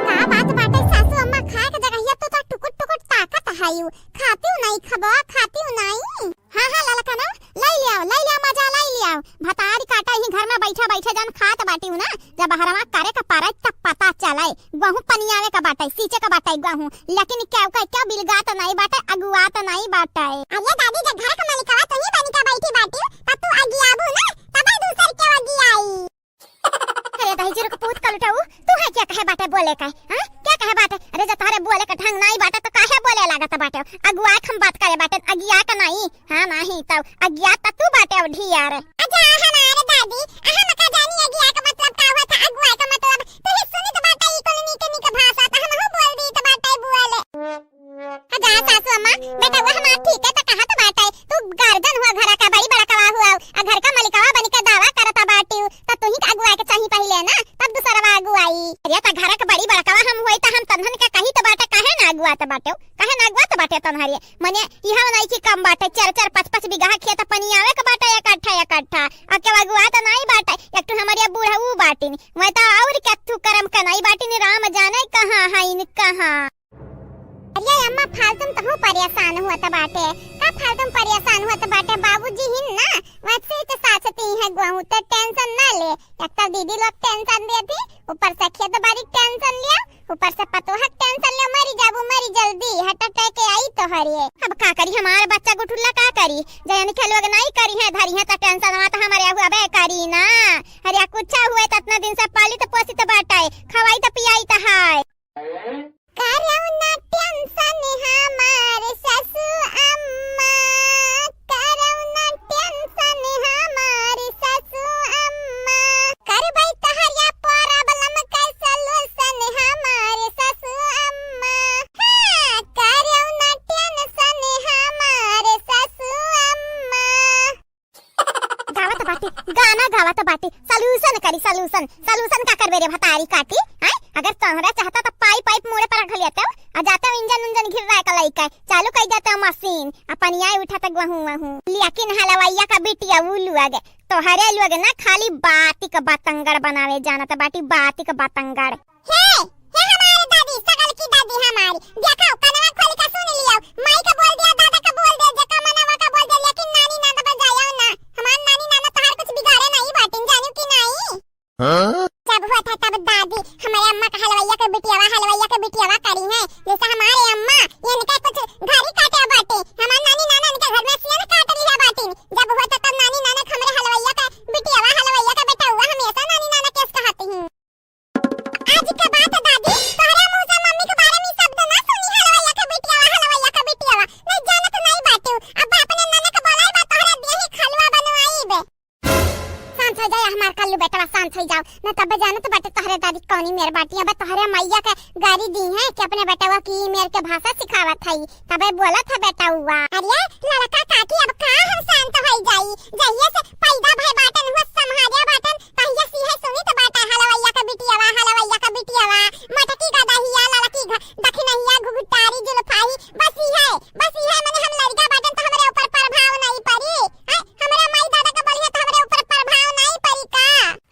का बात बाटे सासू अम्मा, खाए के जगहिया तो, तो टुकुर टुकुर ताकत हयू, खातियो नहीं खबवा, खातियो नहीं। हाँ, हाँ, ललकना, लई लियाओ, लई लियाओ, मजा लई लियाओ। भतारी काटा ही घर में बैठे बैठे जन खात बाटियो ना, जब बहरवा करे के परे तब पता चले, गहूँ पनियावे के बाटे, सींचे के बाटे गहूँ, लेकिन क्या, क्या, क्या बिलगात नहीं बाटे, अगुआत नहीं बाटे। अरे दादी, जब घर के मलिकवा तू ही बनी के बैठी बाटियो, तब तू अगियाबू ना, तब दूसर के अगियाई। अरे दहिजरू के पूत कलुटऊ, तू है क्या कहे बाटे बोले का, हाँ? क्या कहे बाटे? अरे जब तोहरे बोले का ढंग नाई बाटे तो काहे बोले लागत बाटे? अगुआ के हम बात करे बाटे, अगिया का नाई, हाँ नाही तब अगिया त तू बाटे अब ढियार। अच्छा हमारे दादी, हम का जानी अगिया का मतलब का हुआ था, अगुआ का मतलब? तू ही सुनित बाटे ई कुल नीक नीक भाषा, त हमहू बोल दीत बाटे बोले। हजा सासू अम्मा, बेटवा हमार ठीक है त कहत बाटे, तू गार्जियन हुआ, घरा का बड़ी बड़कवा हुआ, आ घर का मलिकवा बनी के दावा करत बाटियो, त तुही के अगुआ के चाही पहिले ना, तब दूसरवा अगुआई। अरे त घर के बड़ी बड़कवा हम होई त हम तन्हन के कही त बाटे, काहे ना अगुआत बाटे, काहे ना अगुआत बाटे तन्हरे? मने इहाँ नहीं कि कम बाटे, चार चार पाँच पाँच बीघा खेत पनियावे के बाटे इकट्ठा इकट्ठा, आ के अगुआत नहीं बाटे, एक ठो हमारे बूढ़ऊ बाटिन, वह त और के थू करम के नहीं बाटिन, राम जाने कहाँ है इन कहाँ। अरे अम्मा, फालतू में तहू परेशान हुआ त बाटे। का फालतू में परेशान हुआ त बाटे? बाबूजी हिन ना, वैसे ही तो साथ ती है गुआहू, तो टेंशन ले, एक तो दीदी लोग tension देती, ऊपर से खेत बारी के tension लिया, ऊपर से पतोह के tension लिया, मरी जाबू, मरी जल्दी, heart attack आई तोहरे। अब का करी, हमार बच्चा गुठुल्ला का करी, जयन के लोग नहीं करी है, धरी है तो tension वा तो हमारे हुआ बे करी ना। अरे कुछ हुए तो इतना दिन से पाली तो पोसी तो बाटे, खवाई तो पियाई तो है। करौ ना tension हमार सासू अम्मा, करौ ना tension हमार सासू अम्मा। करबै तहरिया problem के solution हमार सासू अम्मा। हाँ, करौ ना tension हमार सासू अम्मा। गावत बाटे, गाना गावत बाटे, solution करी solution, solution का करबे रे भतारी काटी, हैं? अगर तोहरा चाहता तो पाइप पाइप मुड़े पर रख लेते हो, आ जाते हो इंजन उंजन घिर्रा के लइके, चालू कर जाते हो मशीन, आ पनिया उठा तक वहूं वहूं। लेकिन हलवैया का बिटिया उ लोग, तोहरे लोग ना खाली बाती का बतंगड़ बनावे जानत बाटी, बाती का बतंगड़। हे, हे हमार दादी, सगल की दादी हमारी, देखो, कनवा खोल के सुन लियो, माई का बोल दिया, दादा का बोल दिया, जेका मनवा का बोल दिया, लेकिन नानी नाना बजायो ना। हमार नानी नाना तोहार कुछ बिगाड़े नहीं बाटिन, जानू कि नहीं? हाँ? जब हुआ था तब दादी, हमारे अम्मा का हलवैया के बिटियावा, हलवैया के बिटियावा करी है, जैसे हमारे अम्मा, इनका कुछ घर ही काटे बाटे, हमार नानी नाना इनके घर में सियन काट लिया बाटिन। जब हुआ था तब नानी नाना हमरे हलवैया के बिटियावा, हलवैया के बेटौवा, हमेशा नानी नाना केस कहती हैं। आज के बात दादी, तोहरे मुंह से मम्मी के बारे में शब्द ना सुनी, हलवैया के बिटियावा, हलवैया के बिटियावा। नहीं जानत नहीं बाटू। अब अपने ननद के बोलाई बा, तोहरे देही खलवा बनवाई बे। शांत हो जाए हमार कल्लू बेटवा, शांत हो जाओ। न तब जानत बाटे तोहरे दादी कौनी मेर बाटी। अब तोहरे मैया के गारी दी है कि अपने बेटवा की मेर के भाषा सिखावत है। तबे बोलत है बेटउआ। अरे लड़का काकी, अब का हम शांत होई जाई? जहिया से पैदा भय बाटन, हुआ संहारिया बाटन, तहिया से इहे सुनित बाटा, हलवैया का बिटियावा, हलवैया का बिटियावा, मटकी गदहिया, लड़की घ-, दखिनहिया, घुघुटारी, जुल्फाही, बस इहे, बस इहे, मने हम लड़का बाटन तो हमरे ऊपर प्रभाव नहीं पड़ी, हैं? हमरा माई दादा का बोलिए तो हमरे ऊपर प्रभाव नहीं पड़ी का?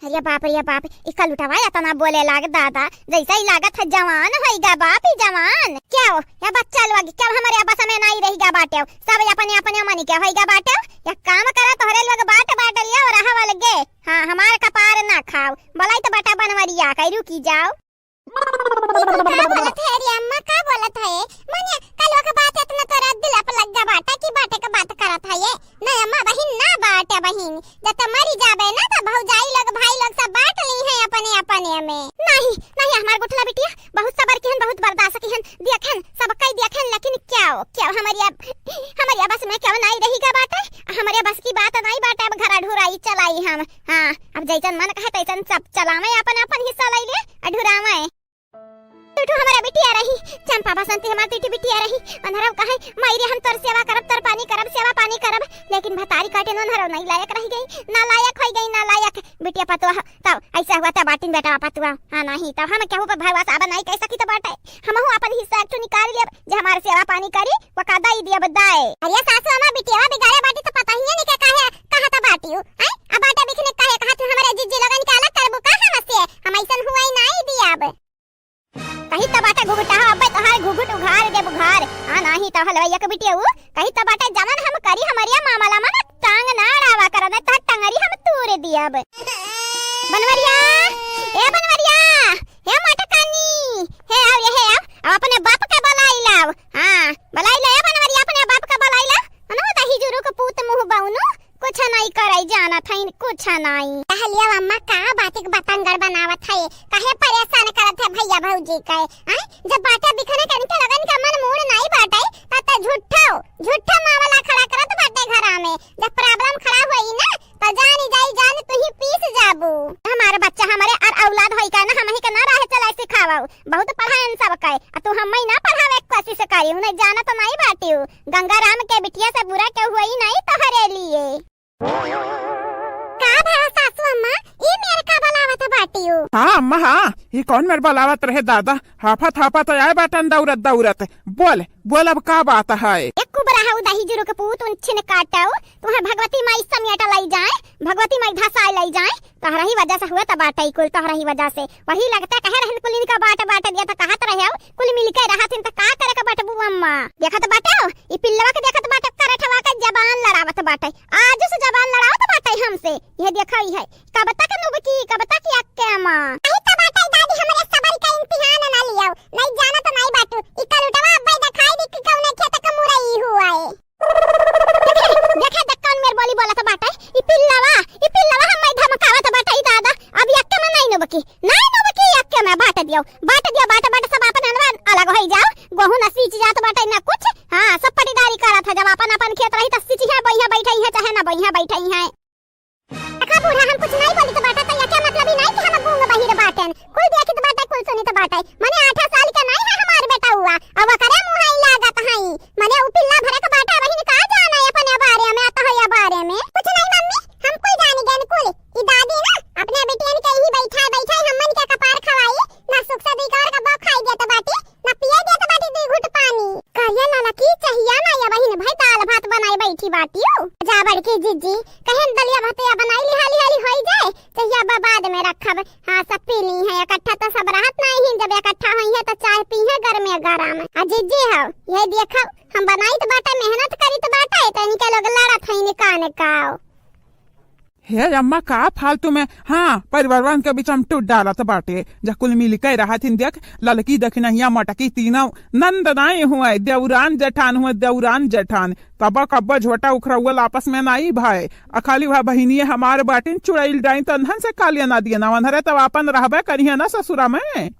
अरे बाप रे बाप, ई कलुटवा एतना बोले लाग दादा, जैसे ही लागत है जवान होइगा बाप ही जवान। क्या हो, या बच्चा लोग क्या हमारे आपस में नहीं रहिगा बाटे, सब अपने अपने मन के होइगा बाटे। या काम करा, तोहरे लोग बाट बाट लिया और रहा वाले गे। हाँ, हमार कपार ना खाओ, बोलाई तो बटा बनवरिया का रुकी जाओ। ई कुल का बोलत है रे अम्मा, का बोलत है? मने कलवा के बात एतना तोरा दिल पे लग गा बाटे कि बाटे के बात करत है ये? नहीं अम्मा, बहिन ना बाटे बहिन, जब तो मरी जाबे ना तो भौजाई लोग भाई लोग सब बांट ली हैं अपने अपने में। नहीं नहीं, हमार गुठला बिटिया बहुत सबर किहन, बहुत बर्दाश्त किहन, देखन सब कई देखन, लेकिन क्या हो, क्या हो, हमरिया, हमरिया बस में क्या नहीं रहिगा बाटे, हमरे बस की बात नहीं बाटे। अब घर ढुराई चलाई हम। हाँ, अब जैसन मन कहे तैसन सब चलावे, अपन अपन हिस्सा ले ले, ढुरावे। तू तो हमारा बिटिया रही, चंपा बसंती हमार तीठी बिटिया रही। अनहरव कहे, "माई रे, हम तोर सेवा करब, तोर पानी करब, सेवा पानी करब।" लेकिन भतारी काटे न अनहरव नहीं लायक रह गई, ना लायक होई गई, ना लायक। बिटिया पतुआ, तब ऐसा हुआ तब बाटिन बेटा पतुआ। हाँ, नहीं, तब हम केहू पर भरोसा अब नहीं कह सकी तो बाटे। हमहू अपन हिस्सा एक ठो निकाल लेब, जे हमार सेवा पानी करी, वो का दई दियब दाए। अरे सासू, हमार बिटिया बिगाड़े बाटी तो पता ही नहीं के काहे कहा था बाटी हूँ, हैं? अब बाटे बिखने काहे कहा तू हमारे जिज्जी लोगन के अलग करबू का हमसे? हम ऐसन हुआ ही नहीं दियब। कही त बाटे घुघुटा, अबे तोहार घुघुट उघार देब उघार। हाँ, नाही त हलवैया के बिटिया ऊ, कही त बाटे जवन हम करी हमरिया मामला में ना टांग ना अड़ावा कर, नहीं त टंगरी हम तूर दियब। बनवरिया, ए बनवरिया, हे मटकानी, हे आओ, ये हे आओ, अब अपने बाप के बुलाई लाओ। हाँ, बुलाई ले ए बनवरिया, अपने बाप के बुलाई ला। अनु दही जुरु के पूत मुँह बउनु, कुछ नहीं करे जानत हईन, कुछ नहीं। कहलिया अम्मा का बातिक बतंगड़ बनावत है, काहे परेशान करत है भैया भौजी के, आय? जब बाटे बिखने के इनके लगन के मन मूड नहीं बाटे, तब तो झूठो, झूठो मामला खड़ा करत बाटे घरा में। जब problem खड़ा होई ना, तो जानी जाई जान तू ही पीस जाबू। हमारे बच्चा हमारे और औलाद होई का ना, हम ही के ना राह चलाए सिखावो। बहुत पढ़ाएन सबके, आ तू हम्मे ना पढ़ावे के कोशिश करी, उन्हें जानत नहीं बाटियो। गंगाराम के बिटिया से बुरा केहू होई नहीं तोहरे लिए। का भवा सासू अम्मा, ई मेर का बुलावत बाटियो? हाँ अम्मा, हाँ, ई कौन मेर बलावत रहे दादा? हाफत हाफत आए बाटन दौरत दौरत। बोल, बोल अब का बात है? एक कुबरा है उ दही जुरु के पूत उन छिन काटउ, तुहे भगवती माई समेट लई जाए, भगवती माई धसाए लई जाए। तोहरा ही वजह से हुआ त बाटे ई कुल, तोहरा ही वजह से। वही लगता कहे रहन कुल इनका बाट बाट दिया त कहत रहे हो, कुल मिलके रहत हिन त का करे के बटबू अम्मा? देखत बाटे हो, ई पिल्लवा के देखत बाटे, करठवा के जबान लड़ावत बाटे, आज से जबान लड़ावत बाटे हमसे। ये देखा ही है, कब तक नुबकी, कब तक यक्के अम्मा? आई त बाटे दादी, हमरे सबर का इम्तिहान ना लियाओ, नहीं जाना तो नहीं बाटू, ई कलुटवा अब्बे दिखाई दी कि कौने खेत का मुरई हुआ है। देखे, देखे, देख कौन मेर बोली बोलत बाटे। ई पिल्लवा, ई पिल्लवा हम्मे धमकावत बाटे, ई दादा। अब यक्के में नाई नोबकी, नाई नोबकी यक्के में। बाट दियो, बाट दियो, बाट, बाट सब आपन अलवा अलग होई जाओ। गोहूं न सींच जात बाटे न कुछ। हाँ, सब पटीदारी करत है। जब आपन आपन खेत रही त सींची है, बोइहा बैठई है, चाहे ना बोइहा बैठई है। देखा बूढ़ा, हम कुछ नाई बोलित बाटा, त यक्के मतलब ई नाई कि हम गूंग बहिर बाटेन। कुल देखित बाटे, कुल सुनित बाटे। मने आठा साल के नाई है हमार बेटउआ, अब ओकरे मुँह ई लागत हई। मने उ पिल्ला भरे के बाटे, बहिन का जाने अपने बारे में, अतहया बारे में। कुछ नाई मम्मी, हम कुल जानी गएन कुल। ई दादी ना अपने बिटियन के यही बैठा बैठा हमन के कपार खवाई, ना सुख से दुई कवर का बौ खाई देत बाटी, ना पिए देत बाटी दुई घूंट पानी। कहिया लाला की चहिया ना या बहिन भाई दाल भात बनाए बैठी बाटियो। जा बड़की जिज्जी, कहेन दलिया भतिया बनाई ली, हाली हाली होई जाए, चहिया बा बाद में रखब। हाँ, सब पी ली है इकट्ठा, तो सब रहत नाई ही, जब इकट्ठा होई है तो चाय पी है गरमे गरम। आ जिज्जी हो, ये देखो, हम बनाइत बाटे, मेहनत करित बाटे, तो इनके लोग लड़त है, इनका ने काओ। हे अम्मा, का फालतू में, हाँ, परिवारवन के बीच में टूट डालत बाटे। जा कुल मिल के रहत हिन, देख, ललकी दखिनहिया मटकी तीनों नंद नाई हुए, देउरान जेठान हुए, देउरान जेठान। कब्बो कब्बो झोटा उखरउल आपस में नाई भाई। आ खाली वह बहिनिये हमार बाटिन चुड़ैल डाइन, तन्हन से कालिया ना दिए ना वन्हरे, तब आपन रहबे करिहे ना ससुरा में।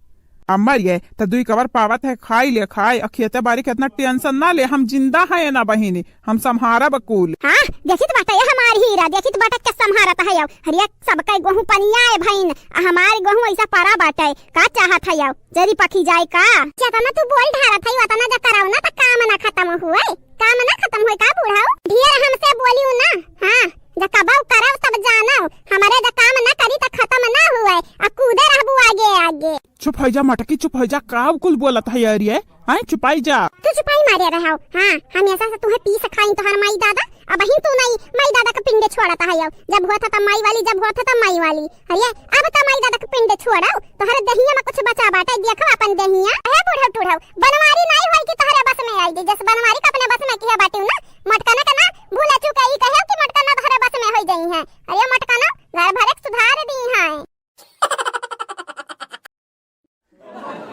अम्मा ये, त दुई कवर पावत है, खाई ले खाए, आ खेते बारी के इतना tension ना ले, हम जिंदा है ना बहिनी, हम सम्हारब कुल। हाँ, देखित बाटे ये हमार हीरा, देखित बाटे के सम्हारत है यो। हरिया सबके गोहूं पनिया है भइन, आ हमार गोहूं ऐसा परा बाटे, का चाहत है यो? जरी पकी जाए का? जेतना तू बोल ढारत है, ओतना जा कराओ ना, त काम ना खत्म हुए, काम ना खत्म हुए का बूढ़ाऊ? ढेर हमसे बोलियो ना, हाँ, जा कबऊ करब तब जानब, हमरे जा काम ना करी त खत्म ना हुए, आ कूदे रहबू आगे आगे। चुप होइ जा मटकी, चुप होइ जा, का कुल बोलत है अरिये? आय चुपाई जा। तू चुपाई मारे रहो। हाँ, हमेशा से तुहे पीस खाइन तोहर माई दादा, अबहिन तू नाई माई दादा के पिंडे छोड़त है। जब होत है तब माई वाली, जब होत है तब माई वाली। अरे, अब त माई दादा के पिंडे छोड़ो, तोहरे देहिया में कुछ बचा बाटे, देखो अपन देहिया। हे बूढ़ो टूढ़ो, बनवारी नाई होई कि तोहरे बस में आई जे, जस बनवारी के अपने बस में किहे बाटिउ ना, मटकना के ना भूला चूका ई कहे कि मटकना तोहरे बस में होई जाई है। अरे मटकना, घर भरे के सुधार दी है।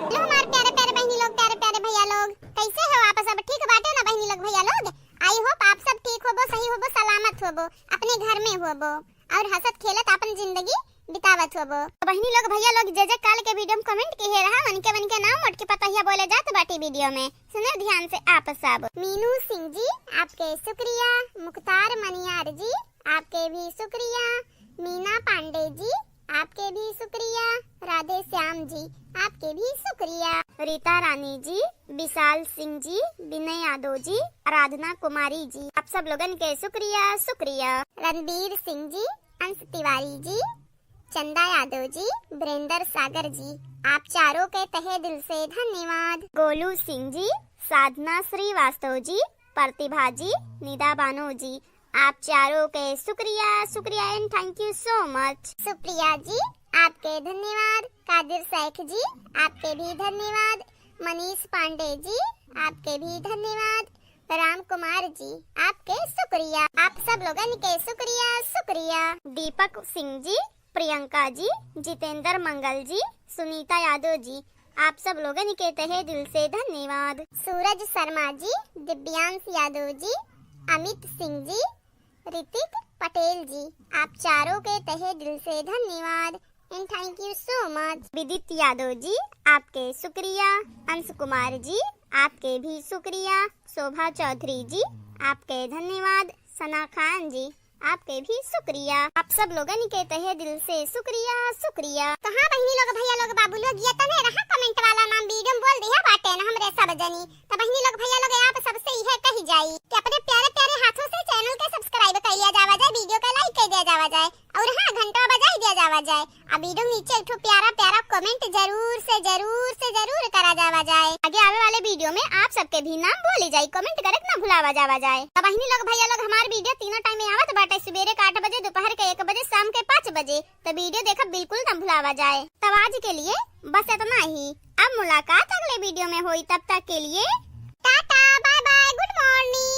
हेलो हमार प्यारे प्यारे बहिनी लोग, प्यारे प्यारे भैया लोग, कैसे हो आप सब? ठीक बाटे ना बहिनी लोग, भैया लोग? I hope आप सब ठीक होबो, सही होबो, सलामत होबो, अपने घर में होबो और हंसत खेलत अपन जिंदगी बितावत होबो। तो बहिनी लोग, भैया लोग, जे जे काल के video में comment किहे रहा, उनके उनके नाम मोटकी पतहिया बोले जात बाटी video में, सुने ध्यान से आप सब। मीनू सिंह जी, आपके शुक्रिया। मुख्तार मनियार जी, आपके भी शुक्रिया। मीना पांडे जी, आपके भी शुक्रिया। राधे श्याम जी, आपके भी शुक्रिया। रीता रानी जी, विशाल सिंह जी, विनय यादव जी, आराधना कुमारी जी, आप सब लोगन के शुक्रिया, शुक्रिया। रणबीर सिंह जी, अंश तिवारी जी, चंदा यादव जी, वीरेंद्र सागर जी, आप चारों के तहे दिल से धन्यवाद। गोलू सिंह जी, साधना श्रीवास्तव जी, प्रतिभा जी, निदा बानो जी, आप चारों के शुक्रिया, शुक्रिया and thank you so much। सुप्रिया जी, आपके धन्यवाद। कादिर शेख जी, आपके भी धन्यवाद। मनीष पांडे जी, आपके भी धन्यवाद। राम कुमार जी, आपके शुक्रिया। आप सब लोगन के शुक्रिया, शुक्रिया। दीपक सिंह जी, प्रियंका जी, जितेंद्र मंगल जी, सुनीता यादव जी, आप सब लोगन के तहे दिल से धन्यवाद। सूरज शर्मा जी, दिव्यांश यादव जी, अमित सिंह जी, ऋतिक पटेल जी, आप चारों के तहे दिल से धन्यवाद and thank you so much। विदित यादव जी, आपके शुक्रिया। अंश कुमार जी, आपके भी शुक्रिया। शोभा चौधरी जी, आपके धन्यवाद। सना खान जी, आपके भी शुक्रिया। आप सब लोगन के तहे दिल से शुक्रिया, शुक्रिया। तो हाँ बहिनी लोग, भैया लोग, बाबू लोग, ये तने रहा comment वाला नाम, video में बोल दिया बाटे न हमरे सब जनी। तो बहिनी लोग, भैया लोग, आप सबसे यह कही जाई कि अपने प्यारे प्यारे हाथों से channel के subscribe कर लिया जावा जाए, video के like कर दिया जावा जाए और हाँ घंटा बजाई दिया जावा जाए। अब video नीचे एक ठो प्यारा प्यारा comment जरूर से, जरूर से, जरूर करा जावा जाए। आगे आवे वाले video में आप सबके भी नाम बोली जाई, comment करे के ना भुलावा जावा जाए। अब बहिनी लोग, भैया लोग, हमार video तीनों time में आवत बाटे, सुबेरे के आठ बजे, दोपहर के एक बजे, शाम के पाँच बजे। तो video देखब बिल्कुल ना भुलावा जाए। तब आज के लिए बस इतना ही। अब मुलाकात अगले video में होई, तब तक के लिए टाटा, bye bye, good morning।